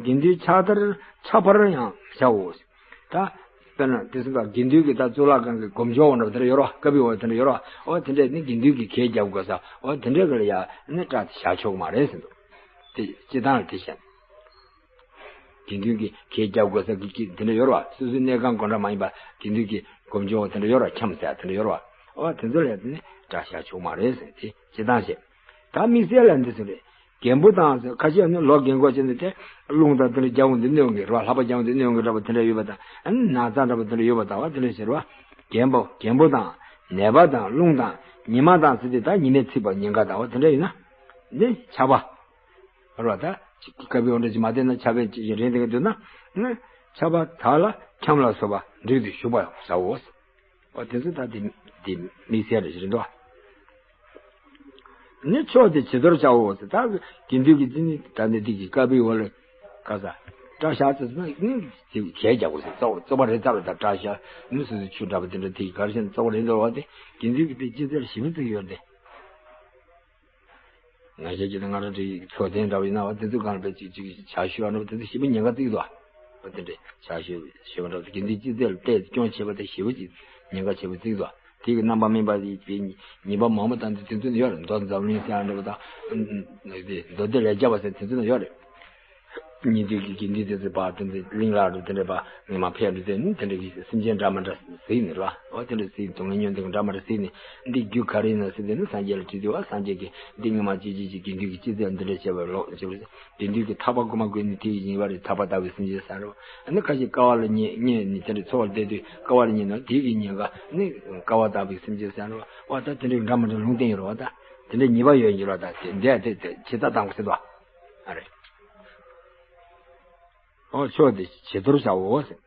དགེ་འདུན་ཕྱག་དར་ཕྱག་པར་ཡང་མི་བྱའོ། ད། དཔེར་ན་དེ་ཚོ་ད་དགེ་འདུན་གྱི་ད་གཙུག་ལག་ཁང་གི་སྒོ་མཇུག་འོག་འདྲ་པོ་དེ་འདྲ་ཡོད་རོ། ཀ་བི་འོག་དེ་འདྲ་ཡོད་རོ། འོ་དེ་འདྲས་ནི་དགེ་འདུན་གྱི་གད་རྒྱབ་དགོས་ས་འོ་དེ་འདྲས་ག་ལ་ཡ་ནི་སྐྲ་དེ་བཞག་ཆོག་མ་རེད་ཟེར་འདུག་དེ་སྤྱི་བཏང་ལ་དེ་བཤད། དགེ་འདུན་གྱི་གད་རྒྱབ་དགོས་ས་གི་གི་དེ་འདྲ་ཡོད་རོ། སོ་སོའི་གནས་ཁང་དགོན་གྲྭ་མ་ཡིན་པ་དགེ་འདུན་གྱི་སྒོ་མཇུག་འོག་དེ་འདྲ་ཡོད་རོ། འཁྱམས་ཟེར་ཡ་དེ་འདྲ་ཡོད་རོ། འོ་དེ་ཚོ་ལ་ཡ་དེ་ནི་སྐྲ་བཞག་ཆོག་མ་རེད་ཟེར་དེ་སྤྱི་བཏང་བཤད། ད་དམིགས་བསལ་ལ་འདི་ཚོ་རེད། རྒན་པོ་དང་ཁ་ཤས་ནི་ལོ་རྒན་གོག་ཅན་དེ་དེ་རླུང་དང་དེ་འདྲ་རྒྱབ་འོང་དུ་གནོན་གི་རེད་བ། ལྷ་པ་རྒྱབ་འོང་དུ་གནོན་གི་འདྲ་པོ་དེ་འདྲ་ཡོད་པ་དང་ཨ་ནི་ན་ཚ་འདྲ་པོ་དེ་འདྲ་ཡོད་པ་དང་བ་དེ་འདྲ་ཟེར་བ། རྒན་པོ་རྒན་པོ་དང་ནད་པ་དང་རླུང་དང་ཉི་མ་དང་ཟེར་དེ་ད་ཉི་མས་ཚིག་པ་ཉེན་ཁ་དང་བ་དེ་འདྲ་ཡིན་ན་ནི་ཆགས་པ་རེད་བ། ད་ཅིག་ཀ་བི་འོ་འདྲ་ཅིག་མ་བསྟེན་ན་ཆགས་པའི་ཅིག་རེད་འདི་གི་འདུག་ན་ནི་ཆགས་པ་དག་ལ་འཁྱམས་ལ་སོགས་པ་འགྲིག་ཏུ་གཞུག་པ་ཟའོ། འོ་དེ་ཚོ་ད་དེ་དེ་དམིགས་བསལ་རེ་རེད་འདུག་ནི་ཕྱོགས་དེ་བྱི་དོར་བྱའོ་ཟེར། ད་དགེ་འདུན་གྱི་ཅི་ནི་ད་ནི་དེ་གི་བཀའ་པོད་འོག་ལ་ག་ས་སྐྲ་བཞར་ཚུལ་ནི་དེ་གས་རྒྱག་དགོས་ཟེར། གཙོ་གཙོ་བོ་རེ་ལྟར་ད་སྐྲ་བཞར་ནི་སོ་སོའི་ཆོས་འདྲ་པོ་དེ་འདྲ་དེ་གི་ག་རེ་བྱས་ནས་གཙོ་བོ་རེ་འདོར་བ་དེ་དགེ་འདུན་གྱི་དེ་ཅི་ཟེར་ཞིབ་པོ་ཅིག་ཡོད་དེ། ང་ཤེས་ཀྱི་ང་རང་འདྲ་ཡི་ཕྱོགས་དེ་འདྲ་བ་ཡིན་ན་བ་དེ་ཚོའི་སྒང་ལ་དཔེ་ཅིག་ཅིག་ཕྱག་ཞུ་བ་འདྲ་བ་དེ་ཚོ་ཞིབ་པོ་ཉེན་ཁ་བརྩི་གི་འདུག་བ། དེ་འདྲའི་ཕྱག་ཞུ་ཞུ་བ་འདྲ་བ་དགེ་འདུན་སྤྱི་ཚོགས་ལ་བལྟས་སྐྱོང་བྱེད་པ་དེ་ཞིབ་པོ་ཅིག་ཉེན་ཁ་ཆེ་བོ་བརྩི་གི་འདུག་བ། དེ་གི་རྣམ་པ་སྨིན་པ་དེ་ཉེས་པ་མང་པོ་བཏང་དུས་དེ་ཚོ་ནི་ཡོད་རེད། མདོ་འཛམ་གླིང་ཟེར་ཡ་འདྲ་བ་དང་། མདོ་སྡེ་ལས་བརྒྱ་པ་ཟེར་དེ་ཚོ་ནི་ཡོད་རེད། ཉེ་དུས་ཀྱི་དགེ་འདུན་དེ་ཚོ་པ་དེ་འདྲ་གླིང་ལ་འགྲོ་དེ་འདྲ་པ་ངེས་མ་ཕེབས་འགྲོ་དེ་ནི་དེ་འདྲ་གི་སེམས་ཅན་འདྲ་མི་འདྲ་གཟིགས་ནས་རེད་བ། འོ་དེ་འདྲ་གཟིགས་སྡུག་བསྔལ་མྱོང་དེ་འདྲ་མི་འདྲ་གཟིགས་ནས་འདི་རྒྱུ་ག་རེ་ཡིན་ན་ཟེར་དེ་ནི་སངས་རྒྱས་ལ་དྲིས་དུས་བ་སངས་རྒྱས་ཀྱིས་འདི་ངེས་མ་ཅི་ཅི་ཅི་དགེ་འདུན་གྱི་སྤྱི་ཚོགས་འདི་འདྲ་བྱས་པ་ལོག་བྱས་པ་དགེ་འདུན་གྱི་ཐར་པ་གོ་མ་དགོས་ནི་དེ་ཡི་ཡིན་པ་རེད། ཐར་པ་ལྟ་བུའི་སེམས་ཅན་ཟེར་རོ། ཨ་ནི་ཁ་ཅིག་དཀའ་བ་ལ་ཉེ་ཉེ་ནི་དེ་འདྲ་འཚོ་བར་བསྡད་དུས་དཀའ་བ་ལ་ཉེ་ན་དེ་གི་ཉེན་ཁ་ནི་དཀའ་བ་ལྟ་བུའི་སེམས་ཅན་ཟེར་རོ། འོ་ད་དེ་འདྲའི་འདྲ་མི་འདྲ་ལུང་བསྟན་ཡོད་རེད་བ། ད་དེ་འདྲའི་ཉེས་པ་ཡོད་ཀྱི་རོ། ད་དེ་འདས་དེ་དེ་ཇི་ལྟ་དང་གོ་ཟེར་དོ། ཨ་རེ། ཨོ་ཕྱོགས་དེ་བྱི་དོར་བྱའོ་ཟེར།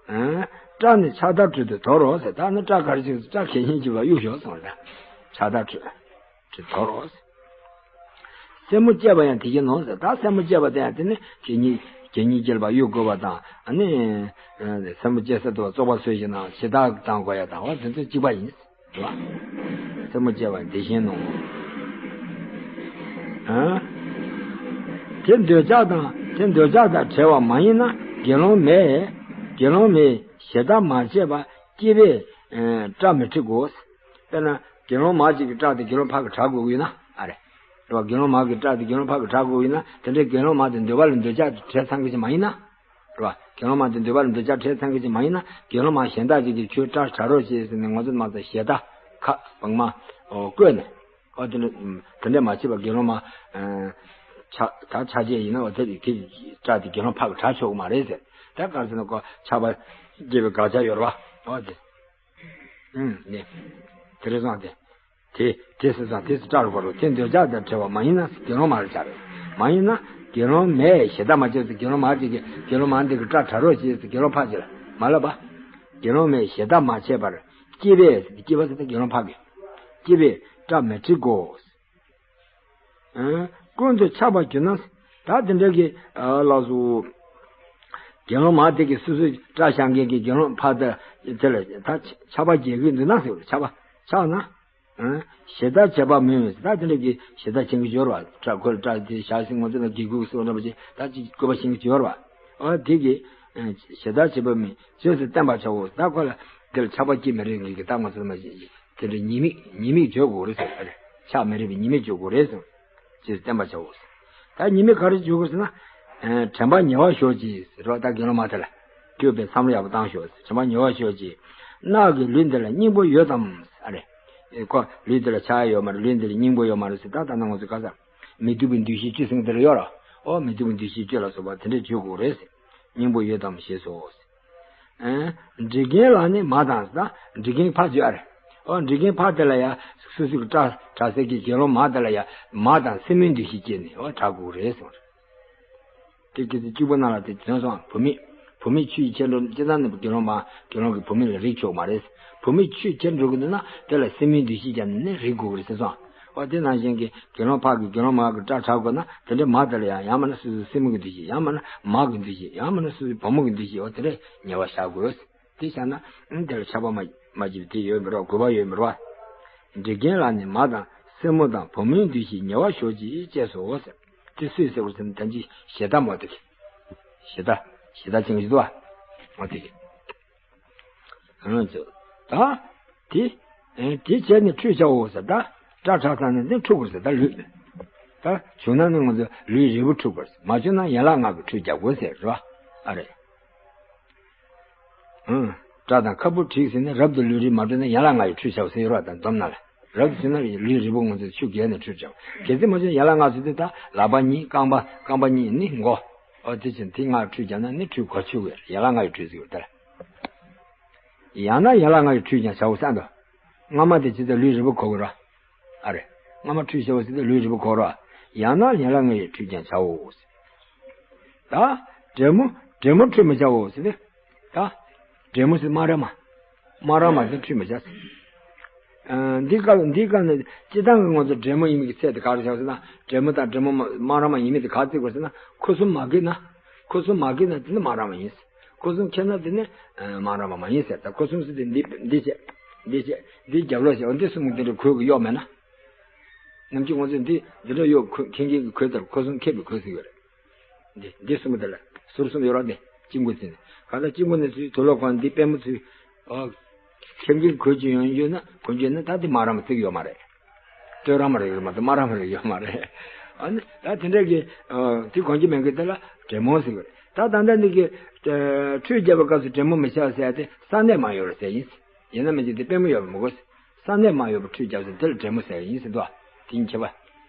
ཨ། སྐྲ་ནི་ཕྱག་དར་ཁྲོད་དུ་དོར་རོ་ཟེར། ད་ནི་སྐྲ་ག་རེ་བྱེད། སྐྲ་གད་སྙིགས་ཀྱིས་ཕར་གཡུགས་ཤོག་གསུངས་ལ། ཕྱག་དར་ཁྲོད་དུ་དོར་རོ་ཟེར། སེན་མོ་བཅད་པ་ཡང་དེ་བཞིན་ནོ་ཟེར། ད་སེན་མོ་བཅད་པ་དེ་ཡང་དེ་ནི་གད་སྙིགས་གད་སྙིགས་ཀྱིས་ཕར་གཡུག་དགོས་པ་དང་། ཨ་ནི་སེན་མོ་བཅད་ས་དུ་བཙོག་པ་བཟོས་ཤིང་ན་ཕྱི་ཐག་བཏང་དགོས་ཡ་དང་བ་དེ་ཚོ་གཅིག་པ་ཡིན། རེད་བ། སེན་མོ་བཅད་པ་དེ་བཞིན་ནོ། ཨ། དེ་འདོད་ཆགས་དང་དེ་འདོད་ཆགས་དང་བྲལ་བ་མ་ཡིན་ན་དགེ་སློང་མས་དགེ་སློང་མས་ཞེ་དྲག་མ་བྱས་པར་སྐྱེས་པས་སྐྲ་མི་བྲི་དགོས། དཔེར་ན་དགེ་སློང་མ་གཅིག་གི་སྐྲ་དེ་དགེ་སློང་ཕ་གིར་བྲ་དགོས་ཀྱི་ཡོད་ན། ཨ་རེ། རེད་བ། དགེ་སློང་མ་གི་སྐྲ་དེ་དགེ་སློང་ཕ་གིར་བྲ་དགོས་ཀྱི་ཡོད་ན་དེ་འདྲའི་དགེ་སློང་མ་དེ་འདོད་པ་ལ་འདོད་ཆགས་དེ་བྲལ་ཚར་མཁན་ཅིག་མ་ཡིན་ན། རེད་བ། དགེ་སློང་མ་དེ་འདོད་པ་ལ་འདོད་ཆགས་བྲལ་ཚར་མཁན་ཅིག་མ་ཡིན་ན་དགེ་སློང་མ་གཞན་དག་ཅིག་གིས་ཁྱོད་སྐྲ་བྲ་རོགས་བྱེད་ཟེར་ནས་ང་ཚོ་མ་ཚད་ཞལ་ཏ་ཁ་བང་མ་བཀོད་ནས། ཨོ་དེ་འདྲ་དེ་འདྲ་མ་བྱེད་པར་དགེ་སློང་མ་ཆགས་ད་ཆགས་བྱས་ཡིན་ན་འོ་དེ་དེ་སྐྲ་དེ་དགེ་སློང་ཕ་གིར་བྲ་ཆོག་གི་མ་རེད་ཟེར། ད་ག་རེ་ཟེར་ན་ཁོ་ཆགས་པ་སྐྱེས་པའི་དགག་བྱ་ཡོད་རེད་བ། ཨོ་དེ། ཨུམ་ནི། དེ་རེད་སོང་དེ། དེ་དེ་སྲིད་སང་དེ་སུ་སྐྲ་རུ་བ་རུ་དེ་འདོད་ཆགས་དང་བྲལ་བ་མ་ཡིན་ན་དགེ་སློང་མ་རེད་ཆགས་རེད། མ་ཡིན་ན་དགེ་སློང་མས་ཞེ་དྲག་མ་བྱས་ཏེ་དགེ་སློང་མ་དེ་གིས་དགེ་སློང་མ་འདི་གི་སྐྲ་བྲ་རོགས་བྱེད་ཟེར་དགེ་སློང་ཕ་ཅིག་ལ་མ་ལབ་པ། དགེ་སློང་མས་ཞེ་དྲག་མ་བྱས་པར་སྐྱེས་པས་སྐྱེས་པ་ཟེར་ཏེ་དགེ་སློང་ཕ་གི། སྐྱེས་པས་སྐྲ་མི་བྲི་དགོས། ཨ། ཀུན་ཏུ་ཆགས་པར་གྱུར་ན། ད་དེ་འདྲ་གི་ཨ་ལགས་སོ། དགེ་སློང་མ་དེ་གིས་སོ་སོའི་སྐྲ་བཞར་མཁན་གྱི་དགེ་སློང་ཕ་དེ་དེ་ལ་ད་ཆགས་པ་སྐྱེ་གི་འདུག་ན་ཟེར་བ། ཆགས་པ་ཆགས་ན། ཨ། ཞེ་དྲག་བྱེད་པ་མིན། ད་དེ་འདྲ་གི་ཞེ་དྲག་བྱེད་ཀྱི་ཡོད་རེད་བ། སྐྲ་ཁོ་ལ་སྐྲ་དེ་བཞར་ཟིན་ང་ཚོ་ལ་དགེ་སྐོས་སོགས་འདྲ་པོ་ཅིག་ད་ཅིག་བཀོད་པ་བྱེད་ཀྱི་ཡོད་རེད་བ། ཨ་དེ་གིས་ཨ་ཞེ་དྲག་བྱེད་པ་མིན། བཅོས་སུ་བསྟན་པར་བྱའོ། ད་ཁོ་ལ་དེ་ལ་ཆགས་པ་སྐྱེ་མི་རིགས་ཀྱི་ད་ང་ཚོ་ལ་མ་བྱེད་ཀྱི། དེ་འདྲའི་ཉེས་དམིགས་ཉེས་དམིགས་བརྗོད་དགོས་རེད་ཟེར། ཆགས་མི་རིགས་པའི་ཉེས་དམིགས་བརྗོད་དགོས་རེད་ཟེར། ཅེས་བསྟན་པར་བྱའོ། ད་ཉེས་དམིགས་ག་རེ་བརྗོད་དགོས་ཟེར་ན། ཨ། དྲན་པ་ཉེ་བར་ཞོག་ཅིག་ཟེར་བ། ད་དགེ་སློང་མ་དེ་ལ་སྐྱོབ་པའི་བསམ་བློ་ཡག་པོ་བཏང་ཤོག་ཟེར། དྲན་པ་ཉེ་བར་ཞོག་ཅིག། རྣག་གིས་ལུས་འདི་ལ་སྙིང་པོ་ཡོད་དམ། ཨ་རེ། ཁོ་ལུས་འདི་ལ་ཆགས་ཡ་ཡོད་མ་རེད། ལུས་འདི་ལ་སྙིང་པོ་ཡོད་མ་རེད་ཟེར། ད་ད་ནང་ང་ཚོ་ག་ས་མི་སྡུག་པའི་འདུ་ཤེས་བཅུ་ཟེར་མཁན་དེ་ལ་ཡོད་ར། ཨོ་མི་སྡུག་པའི་འདུ་ཤེས་བཅུ་ལ་སོགས་པ་དེ་འདྲ་བརྗོད་དགོས་རེད་ཟེར། སྙིང་པོ་ཡོད་དམ་ཞེས་སོ། ཨ། འབྲི་མཁན་ལ་ནི་མ་དང་ཟེར། ད་འབྲི་མཁན་ཕ་བརྗོད་ཨ་རེ། ཨོ་འབྲི་མཁན་ཕ་དེ་ལ་ཡ་སོ་སོ་གི་སྐྲ་བྲ་སའི་གི་དགེ་སློང་མ་དེ་ལ་ཡ་མ་དང་སྲིང་མོའི་འདུ་ཤེས་སྐྱེས་ནས་ཨོ་བྲ་དགོས་རེད་གསུངས། དེ་སྐད་ཆ་གཅིག་པོ་ནང་ལ་དེ་དོན་སོང་། བུད་མེད་བུད་མེད་ཆོས་ཀྱི་ཁྱད་འགྲོ་ཅི་ལྟར་ནི་དགེ་སློང་མ་དགེ་སློང་གི་བུད་མེད་ལ་རིགས་ཆོག་མ་རེད། བུད་མེད་ཆོས་ཁྱད་འགྲོ་གི་འདུག་ན་དེ་ལ་སྲིང་མོའི་འདུ་ཤེས་ཀྱང་ནི་རིགས་དགོས་ཀྱི་རེད་ཟེར་སོང་། ཨོ་དེ་ནང་བཞིན་གྱི་དགེ་སློང་ཕ་གི་དགེ་སློང་མ་གི་སྐྲ་བྲ་དགོས་ན་དེ་འདྲའི་མ་དེ་ལ་ཡང་ཡང་མིན་ན་སོ་སོའི་སྲིང་མོ་གི་འདུ་ཤེས། ཡང་མིན་ན་མ་གི་འདུ་ཤེས། ཡང་མིན་ན་སོ་སོའི་བུ་མོ་གི་འདུ་ཤེས། ཨོ་དེ་འདྲའི་ཉེ་བར་བཞག་དགོས། དེ་བཞག་ན་དེ་ལ་ཆགས་པ་མ་མ་སྐྱེས་པའི་དེ་ཡོད་མི་རུང་། དགོས་པ་ཡོད་མི་རུང་བ། འབྲི་མཁན་ལ་ནི་མ་དང་སྲིང་མོ་དང་བུ་མོའི་འདུ་ཤེས་ཉེ་བར་ཞོག་ཅིག་ཅེས་སོ་ཟེར། དེ་སུས་ཟེར་བ་ཟེར་ན་ད་ཅི་ཞེ་སྡང་མོ་དེ་གི། ཞེ་སྡང་ཞེ་སྡང་ཅན་གྱི་འདུག་བ། མོ་དེ་གི། ཨང་ཅོ། ད་དེ་ཨེ་དེ་བྱས་ནས་ཁྲུས་བྱའོ་ཟེར། ད་སྐྲ་བྲ་ཚར་ནས་ནི་འཁྲུ་དགོས་ཟེར། ད་ལུས་ད་བྱུང་ན་ནི་ང་ཚོ་ལུས་རིལ་པོ་འཁྲུ་དགོས་ཟེར། མ་བྱུང་ན་ཡན་ལག་ལྔ་གི་ཁྲུས་རྒྱག་དགོས་ཟེར་རོ། ཨ་རེ། ཨང་། སྐྲ་དང་ཁ་སྤུ་བྲེགས་ཟིན་ནས་རབ་ཏུ་ལུས་རིལ་མ་གྲོལ་ན་ཡན་ལག་ལྔ་ཡི་ཁྲུས་བྱའོ་ཟེར་ཡོད་ར། དང་སྡོམ་ན་ལ། རབ་ཏུ་བྱུང་ན་ལུས་རིལ་པོ་ང་ཚོས་ཆུ་བརྒལ་ནས་ཁྲུས་བྱའོ། གལ་སྲིད་མ་བྱུང་ཡན་ལག་ལྔ་ཟེར་དུས་ད་ལག་པ་གཉིས་རྐང་པ་རྐང་པ་གཉིས་ནི་མགོ། ཨོ་དེ་བཞིན་དེ་ལྔ་ཁྲུས་བརྒྱབ་ན་ནི་ཁྲུས་གོ་ཆོད་ཡོད་ར། ཡན་ལག་ལྔ་ཡི་ཁྲུས་ཟེར་ཡོད་ད། ཡང་ན་ཡན་ལག་ལྔ་ཡི་ཁྲུས་ཀྱང་བྱའོ་ཟེར་དོ། སྔ་མ་དེ་ཇི་ལྟར་ལུས་རིལ་པོ་གོ་དགོས་ར། ཨ་རེ། སྔ་མ་ཁྲུས་བྱའོ་ཟེར་དུས་ལུས་རིལ་པོ་གོ་ར། ཡང་ན་ཡན་ལག་ལྔ་ཡི་ཁྲུས་ཀྱང་བྱའོ་ཟེར། ད་འདྲེ་མོ་འདྲེ་མོ་ཁྲུས་མི་བྱའོ་ཟེར་ཏེ། ད་འདྲེ་མོ་ཟེར་སྨ་ར་མ། སྨ་ར་མ་ཟེར་ཁྲུས་མི་བྱ་ཟེར། འདི་སྐབས་འདི་སྐབས་ནས་སྤྱི་བཏང་གི་ངོ་ཚ་འདྲེ་མོ་ཡིན་མིན་གྱི་ཚད་དེ་ག་རེ་བྱ་ཟེར་ན། འདྲེ་མོ་དང་འདྲེ་མོ་མ་རང་མ་ཡིན་མིན་དེ་ག་རེ་བརྩི་དགོས་ཟེར་ན། ཁུ་སིམ་མ་གིས་ན། ཁུ་སིམ་མ་གིས་ན་དེ་ནི་མ་རང་མ་ཡིན། ཁུ་སིམ་ཁེབས་ན་དེ་ནི་མ་རང་མ་མ་ཡིན་ཟེར། ད་ཁུ་སིམ་ཟེར་དེ་འདི་འདི་བྱས། འདི་བྱས། འདི་རྒྱབ་ལོགས་བྱས། འོ་འདི་གསུམ་དེ་འདྲ་གོས་གི་གཡོག་མེད་ན། ནམ་རྒྱུན་ང་ཚོས་འདི་འདི་འདྲ་གཡོག་ཁོ་ཁེངས་ཀྱི་གོས་དང་ཁུ་སིམ་ཁེབས་ཀྱི་གོས་ཟེར་གྱི་ཡོད་རེད། འདི་འདི་གསུམ་དེ་ལ་ཟུར་གསུམ་ཡོད་ར། འདི་གཅིག་པུ་ཚུད་ནས་གང་ལྟར་གཅིག་པུ་ནས་ཚུད། དུག་ལོག་གང་འདི་པད་མོ་ཚུད། ཨ། ཁེངས་ཀྱི་གོས་ཅིག་ཡོང་ཡོད་ན་གོན་རྒྱུ་ན་ད་འདི་མ་རང་མ་བརྩི་གི་ཡོད་མ་རེད། སྟོད་རང་མ་རེད་ཡོད་མ་རེད། མ་རང་མ་རེད་ཡོད་མ་རེད། ཨ་ནི་ད་དེ་འདྲ་གི་ཨ་དེ་གོན་རྒྱུ་མེད་མཁན་དེ་ལ་འདྲེ་མོ་ཟེར་གི་རེད། ད་ད་ལྟ་འདི་གི་ཨ་ཁྲུས་བརྒྱབ་པའི་སྐབས་སུ་འདྲེ་མོ་མི་བྱ་ཟེར་ཏེ་ས་གནས་མ་ཡོད་རེད་ཟེར་ཡིན། ཡིན་ན་མི་བྱེད་དེ་པད་མོ་ཡོད་པ་མི་དགོས། ས་གནས་མ་ཡོད་པ་ཁྲུས་བརྒྱབ་ཟེར་དེ་ལ་འདྲེ་མོ་ཟེར་ཡིན་ཟེར་འདུག་དེ་ཡིན་ཁྱད་པར།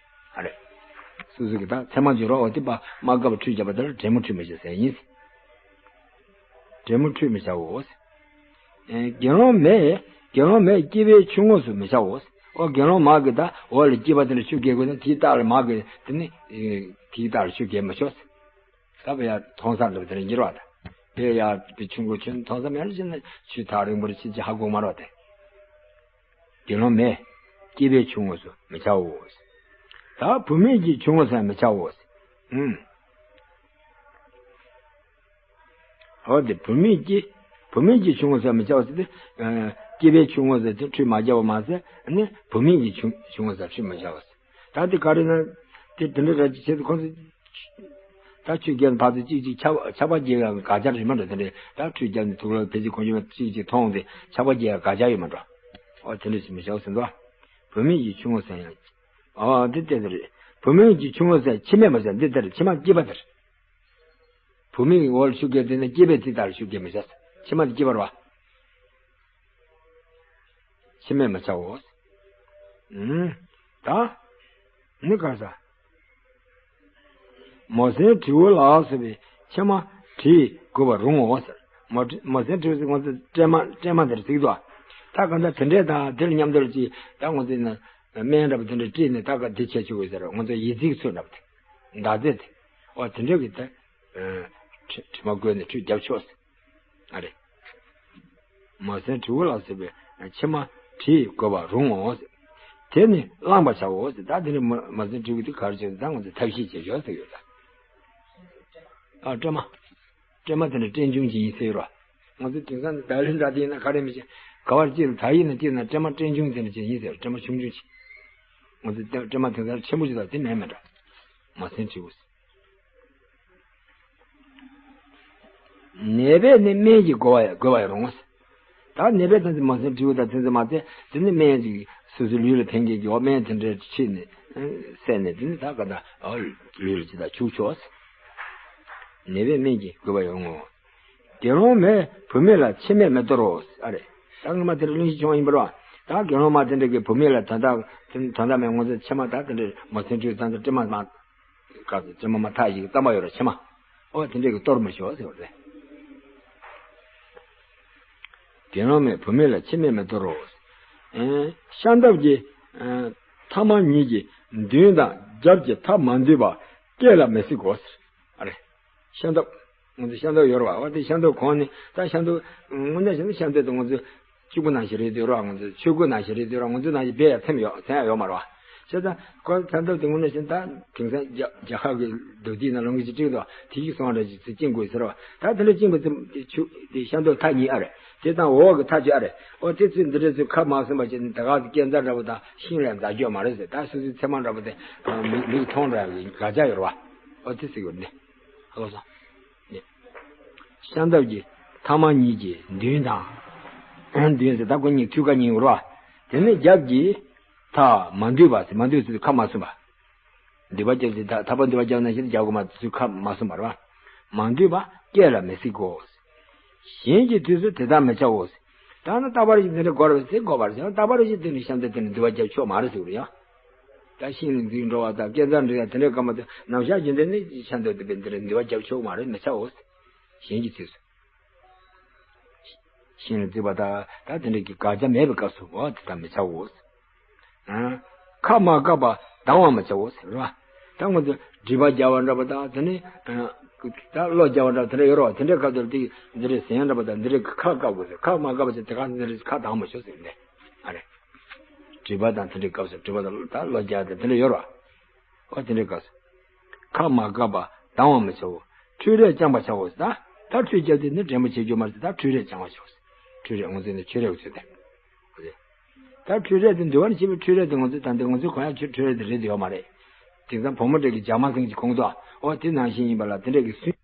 ཨ་རེད། སོ་སོ་གི་ད་ཚད་མ་འཇོག་རོགས། འོ་དེ་པ་མ་དགའ་བ་ཁྲུས་བརྒྱབ་པ་དེ་ལ་འདྲེ་མོ་ཁྲུས་མི་བྱ་ཟེར་ཡིན། འདྲེ་མོ་ཁྲུས་མི་བྱའོ། ཨེ། དགེ་སློང་མས། དགེ་སློང་མས་སྐྱེས་པའི་ཆུང་ངུ་སུ་མི་བྱའོ། ཨོ་དགེ་སློང་མ་གི་ད་འོག་ལ་སྐྱེས་པ་དེ་འདྲ་ཆུ་རྐྱལ་དགོས་ན་དེའི་རྟགས་ལ་མ་གི་དེ་ནི་དེའི་རྟགས་ལ་ཆུ་རྐྱལ་མི་ཆོག་ད་བས་ཡར་མཐོང་ས་འདྲ་བ་དེ་འདྲ་འགྱུར་བ་དང་། བས་ཡར་དེ་ཆུང་ངུ་ཆུ་མཐོང་ས་མེད་ལ་ཕྱིན་ན་ཆུ་ཐག་རིང་པོར་ཕྱིན་ཅི་ཧ་གོ་མ་རོགས་ཏེ། དགེ་སློང་མས། སྐྱེས་པའི་ཆུང་ངུ་སུ་མི་བྱའོ། ད་བུད་མེད་ཀྱི་ཆུང་ངུ་སུ་ཡང་མི་བྱའོ། ཨུམ། འོ་དེ་བུད་མེད་ཀྱི། བུད་མེད་ཀྱི་ཆུང་ངུ་སུ་ཡང་མི་བྱའོ་ཟེར་ཏེ། ཨ། སྐྱེས་པའི་ཆུང་ངུ་ཟེར་ཏེ་ཁྲུས་མ་བརྒྱབ་པ་མ་ཟད་ནི་བུད་མེད་ཀྱི་ཆུང་ཆུང་ངུ་སུ་ཡང་ཁྲུས་མི་བྱའོ་ཟེར། ད་དེ་ག་རེ་ན། དེ་དེ་འདྲ་ར་ཅིག་བྱེད་དུ་ཁོང་ཚོ། ད་ཆོས་རྒྱལ་ཕར་ཚུར་གཅིག་གཅིག་ཆགས་ཆགས་པ་རྒྱས་ཡང་དགག་བྱ་རེད་མ་འགྲོ། དེ་འདྲ་ད་ཁྲུས་བརྒྱབ་ནས་དུག་ལོག་ཕལ་ཆེར་གོན་རྒྱུ་མེད། གཅིག་གཅིག་མཐོང་སྟེ་ཆགས་པ་རྒྱས་ཡང་དགག་བྱ་ཡོད་མ་འགྲོ། ཨོ་དེ་འདྲ་ཞིག་མི་བྱའོ་ཟེར་འདུག་བུད་མེད་ཀྱི་ཆུང་ངུ་ཟེར་ཡང་། ཨོ་འདི་ལྟ་དེ་རེད། བུད་མེད་ཀྱི་ཆུང་ངུ་ཟེར་ཕྱི་མས་མ་ཟེར་འདི་ལྟར་ཕྱི་མ་སྐྱེས་པ་དེར། བུད་མེད་ཀྱི་འོག་ལ་ཆུ་རྐྱལ་དེ་ནི་སྐྱེས་པའི་ཚིག་དག་ལ་ཆུ་རྐྱལ་མི་བྱ། ཕྱི་མ་དེ་སྐྱེས་པ་རེད་བ། ཕྱི་མས་མ་བྱའོ། ཨུམ། ད། ནི་ག་ས། མོ་སྲན་དྲེའུ་ལ་སོགས་པའི་ཕྱི་མ་དྲེས་དགོས་པར་རུང་ངོ་ཟེར། མོ་མོ་སྲན་དྲེའུ་ཟེར་ང་ཚོ་སྲན་མ་སྲན་མ་དེར་ཟེར་གི་འདུག་ད་གང་ལྟར་དེ་འདྲས་དང་དེར་མཉམ་དུ་ཅིག་ད་ང་ཚོས་ན་སྨན་འདྲ་པོ་དེ་འདྲ་སྤྲད་ནས་ད་ག་དེ་བྱས་ཆོག་གི་ཟེར། ང་ཚོ་ཡིད་ཚིག་ཚོད་འདྲ་པོ་དེ། མདའ་རྩེད་དེ། ཨོ་དེ་འདྲས་ཀྱི་ད། དྲི་མ་བགོས་ནས་ཁྲུས་བརྒྱབ་ཆོག་ཟེར། ཨ་རེ། མོ་སྲན་དྲེའུ་ལ་སོགས་པའི་ཕྱི་མ་དྲེས་དགོས་པར་རུང་ངོ་ཟེར། དེ་ནི་བླངས་པར་བྱའོ་ཟེར། ད་དེ་ནི་མོ་མོ་སྲན་དྲེའུ་དེ་ག་རེ་བྱས་ཟེར། ད་ང་ཚོས་ཐབས་ཤེས་བྱེད་ཆོག་ཟེར་ཡོད་ད། ཨ་སྲན་མ། སྲན་མ་དེ་ནི་སྲན་ཆུང་ཅིག་ཡིན་ཟེར་ཡོད་ར། ང་ཚོ་དེང་སང་འདི་ད་ལན་འདྲ་དེ་ཡིན་ན་ག་རེ་མི་ཤེས། ག་བར་སྐྱེས་ན་ད་ཡིན་ན་སྐྱེས་ན་སྲན་མ་སྲན་ཆུང་དེ་འདྲ་ཅིག་ཡིན་ཟེར། སྲན་མ་ཆུང་ཆུང་ཅིག་ང་ཚོ་སྲན་མ་དེང་སང་ཆེན་པོ་ཅིག་ད་དེ་མེད་མེད་འདྲ། མོ་སྲན་དྲེའུ་ཟེར། ནད་པས་ནི་སྨན་གྱིས་བསྒོ་བ་ཡང་བསྒོ་བ་ཡང་རུང་ངོ་ཟེར། ད་ནད་པས་ད་ཚོད་མོ་སྲན་དྲེའུ་དང་ཚོད་ཚོད་མ་ཚད་དེ་ནི་སྨན་གྱིས་སོ་སོའི་ལུས་ལ་ཕན་མཁན་གྱི་འོ་སྨན་དེ་འདྲ་ཕྱིས་ནས་བསྲེས་ནས་དེ་ནི་ད་ག་ད་ལུས་ལ་ཇི་ལྟར་བྱུག་ཆོག་ཟེར། ནད་པས་སྨན་གྱིས་བསྒོ་བ་ཡང་རུང་ངོ་། དགེ་སློང་མས་བུད་མེད་ལ་ཕྱི་མས་མི་དོར་རོ། ཨ་རེ། ད་སྔོན་མ་དེ་འདྲ་གླེང་གཞི་བྱུང་བ་ཡིན་པ་རེད་བ། ད་དགེ་སློང་མ་དེ་འདྲ་གིས་བུད་མེད་ལ་དོན་དག་དོན་དག་མེད། ང་ཚོ་ཕྱི་མ་ད་དེ་འདྲ་མོ་སྲན་དྲེའུ་ད་ཚོ་སྲན་མ་མ། ག་ཚོད་སྲན་མ་མ་ཐག་ཞིག་གི་རྩམ་པ་ཡོད་ར་ཕྱི་མ། ཨོ་དེ་འདྲས་ཀྱི་གཏོར་མི་ཤོག་ཟེར་བ་རེད། དགེ་སློང་མས་བུད་མེད་ལ་ཕྱི་མས་མི་གཏོར་རོ། ཨེ་ཤམ་ཐབས་ཀྱི་ཨེ་ཐ་མ་གཉིས་ཀྱི་མདུན་དང་རྒྱབ་ཀྱི་མཐའ་མ་འདུས་པ་སྐེ་ལ་མི་གཟིགས་གོ་ཟེར། ཨ་རེ། ཤམ་ཐབས། ང་ཚོ་ཤམ་ཐབས་ཡོད་རེད་བ། ཨོ་དེ་ཤམ་ཐབས་གོང་ནས་ད་ཤམ་ཐབས་དངོས་གནས་བྱས་ན་ཤམ་ཐབས་དེ་ང་ཚོ། གཅིག་པུ་ནང་བཞིན་རེད་འདུག་ར། ང་ཚོ་ཆོས་གོས་ནང་བཞིན་རེད་འདུག་ར། ང་ཚོ་ནང་བཞིན་བེ་ཡ་ཐེམ་ཡོད་ཐེམ་ཡ་ཡོད་མ་རེད་བ། བྱས་ཙང་ཁོ་ཚོ་ཐེམ་ཐབས་དེ་དངོས་གནས་བྱས་ན་ད་དེང་སང་རྒྱ་རྒྱ་གར་གྱི་རྡོ་རྗེ་ནང་ལོང་གི་ཅིག་བྲིས་འདུག་དེ་ཞིག་སོང་ར་ཅིག་ཚུར་བཅིང་དགོས་ཟེར་བ། ད་དེ་འདྲ་བཅིང་བ་ཚོ་ཆུ་དེ་ཤམ་ཐབས་མཐའ་གཉིས་ཨ་རེད། དེ་དང་འོག་གི་མཐའ་གཅིག་ཨ་རེད། ཨོ་དེ་ཚོས་འདི་འདྲ་ཚོས་ཁ་མ་སོན་པ་བྱས་ནས་ད་ག་ཚོད་སྐས་འཛེག་འདྲ་པོ་དང་ཤིང་ལ་འཛེག་རྒྱུ་མ་རེད་ཟེར། ད་སོ་སོའི་ཚེར་མ་འདྲ་པོ་དེ་མིག་མིག་མཐོང་འདྲ་བའི་དགག་བྱ་ཡོད་རེད་བ། ཨོ་དེ་ཟེར་གྱི་ཡོད་རེད། ཧ་གོ་སོང་། ཤམ་ཐབས་ཀྱི་ཐ་མ་གཉིས་ཀྱི་མདུན་དང་། མདུན་ཟེར་ད་ཁོ་གཉིས་ཐུགས་ཀ་གཉིས་ཡོད་རེད་བ། དེ་ནས་རྒྱབ་ཀྱི་མཐའ་མ་འདུས་པ་ཟེར། མ་འདུས་ཟེར་ཁ་མ་སོན་པ། མདུད་པ་རྒྱབ་ཟེར་ད་ཐག་པ་མདུད་པ་རྒྱབ་ནང་བཞིན་རྒྱག་དགོས་མ་ཚུར་ཁ་མ་སོན་པ་རེད་བ། མ་འདུས་པ་སྐེ་ལ་མི་གཟིགས་གོ། གཞན་གྱི་དུས་སུ་དེ་ལྟར་མི་བྱའོ། ད་ནི་རྟག་པར་ཞིག་འདི་འདྲ་དགོས་རེད་ཟེར་དགོས་པ་རེད་ཟེར། རྟག་པར་ཞིག་དེ་ནི་ཤམ་ཐབས་དེ་ནི་མདུད་པ་རྒྱབ་ཆོག་མ་རེད་ཟེར་གི་རེད་ཡ། ད་ཤིང་ལ་འཛེག་འགྲོ་བ་དང་སྐས་འཛེག་འགྲོ་ཡ་དེ་འདྲའི་སྐར་མ་དེ་ནམ་ཞག་རྒྱུན་དུ་ནི་ཤམ་ཐབས་དེ་བས་འདི་འདྲ་མདུད་པ་རྒྱབ་ཆོག་མ་རེད། མི་བྱའོ། གཞན་གྱི་དུས་སུ། ཤིང་ལ་འཛེག་པ་དང་ད་དེ་འདྲ་གི་དགག་བྱ་མེད་པའི་སྐབས་སུ་འོ་དེ་ལྟར་མི་བྱའོ། ཨ། ཁ་མ་བཀབ་པ་ལྡང་བར་མི་བྱའོ་ཟེར་བ། ད་ང་ཚོ་སྒྲིབ་པ་སྦྱར་བ་འདྲ་པོ་དང་དེ་ནས་ཨ། ད་གློ་སྦྱར་བ་འདྲ་པོ་དེ་འདྲ་ཡོད་རེད་བ། དེ་འདྲའི་སྐབས་དེར་དེ་འདི་འདྲའི་ཟན་འདྲ་པོ་དང་འདི་འདྲའི་ཁ་བཀབ་དགོས་ཟེར། ཁ་མ་བཀབ་པ་ཚོ་དེ་ག་འདི་འདྲའི་ཁ་ལྡང་མི་ཆོག་ཟེར་ནས་ཨ་རེད། དྲི་བ་དང་དེ་འདྲའི་སྐབས་སུ་དྲི་བ་དང་ད་བློ་རྒྱག་དང་དེ་འདྲ་ཡོད་ར། ཨོ་དེ་འདྲའི་སྐབས་སུ། ཁ་མ་བཀབ་པ་སྡང་བ་མི་བྱའོ། ཁྲུས་རས་བཅང་བར་བྱའོ། ད་ད་ཁྲུས་བརྒྱབ་དེ་ནི་དྲན་པ་བྱེད་རྒྱུ་མ་རེད། ད་ཁྲུས་རས་བཅང་བར་བྱའོ། ཁྲུས་རས་ང་ཚོས་ནི་ཁྲུས་རས་ཚོས་དེ། ད་ཁྲུས་རས་དེ་འདུལ་བ་ནི་ཤེས་པའི་ཁྲུས་རས་དེ་ང་ཚོས་ད་འདི་ང་ཚོའི་གོ་ཡག་ཁྲུས་རས་དེ་རེད་དེ་ཡོད་མ་རེད། དེང་སང་བུ་མོ་འདྲ་གི་རྒྱ་མ་སེང་གི་ཁོང་ཚོ་ཨོ་དེ་ནང་བཞིན་ཡིན་པ་ལ་དེ་འདྲ་གི་སུན།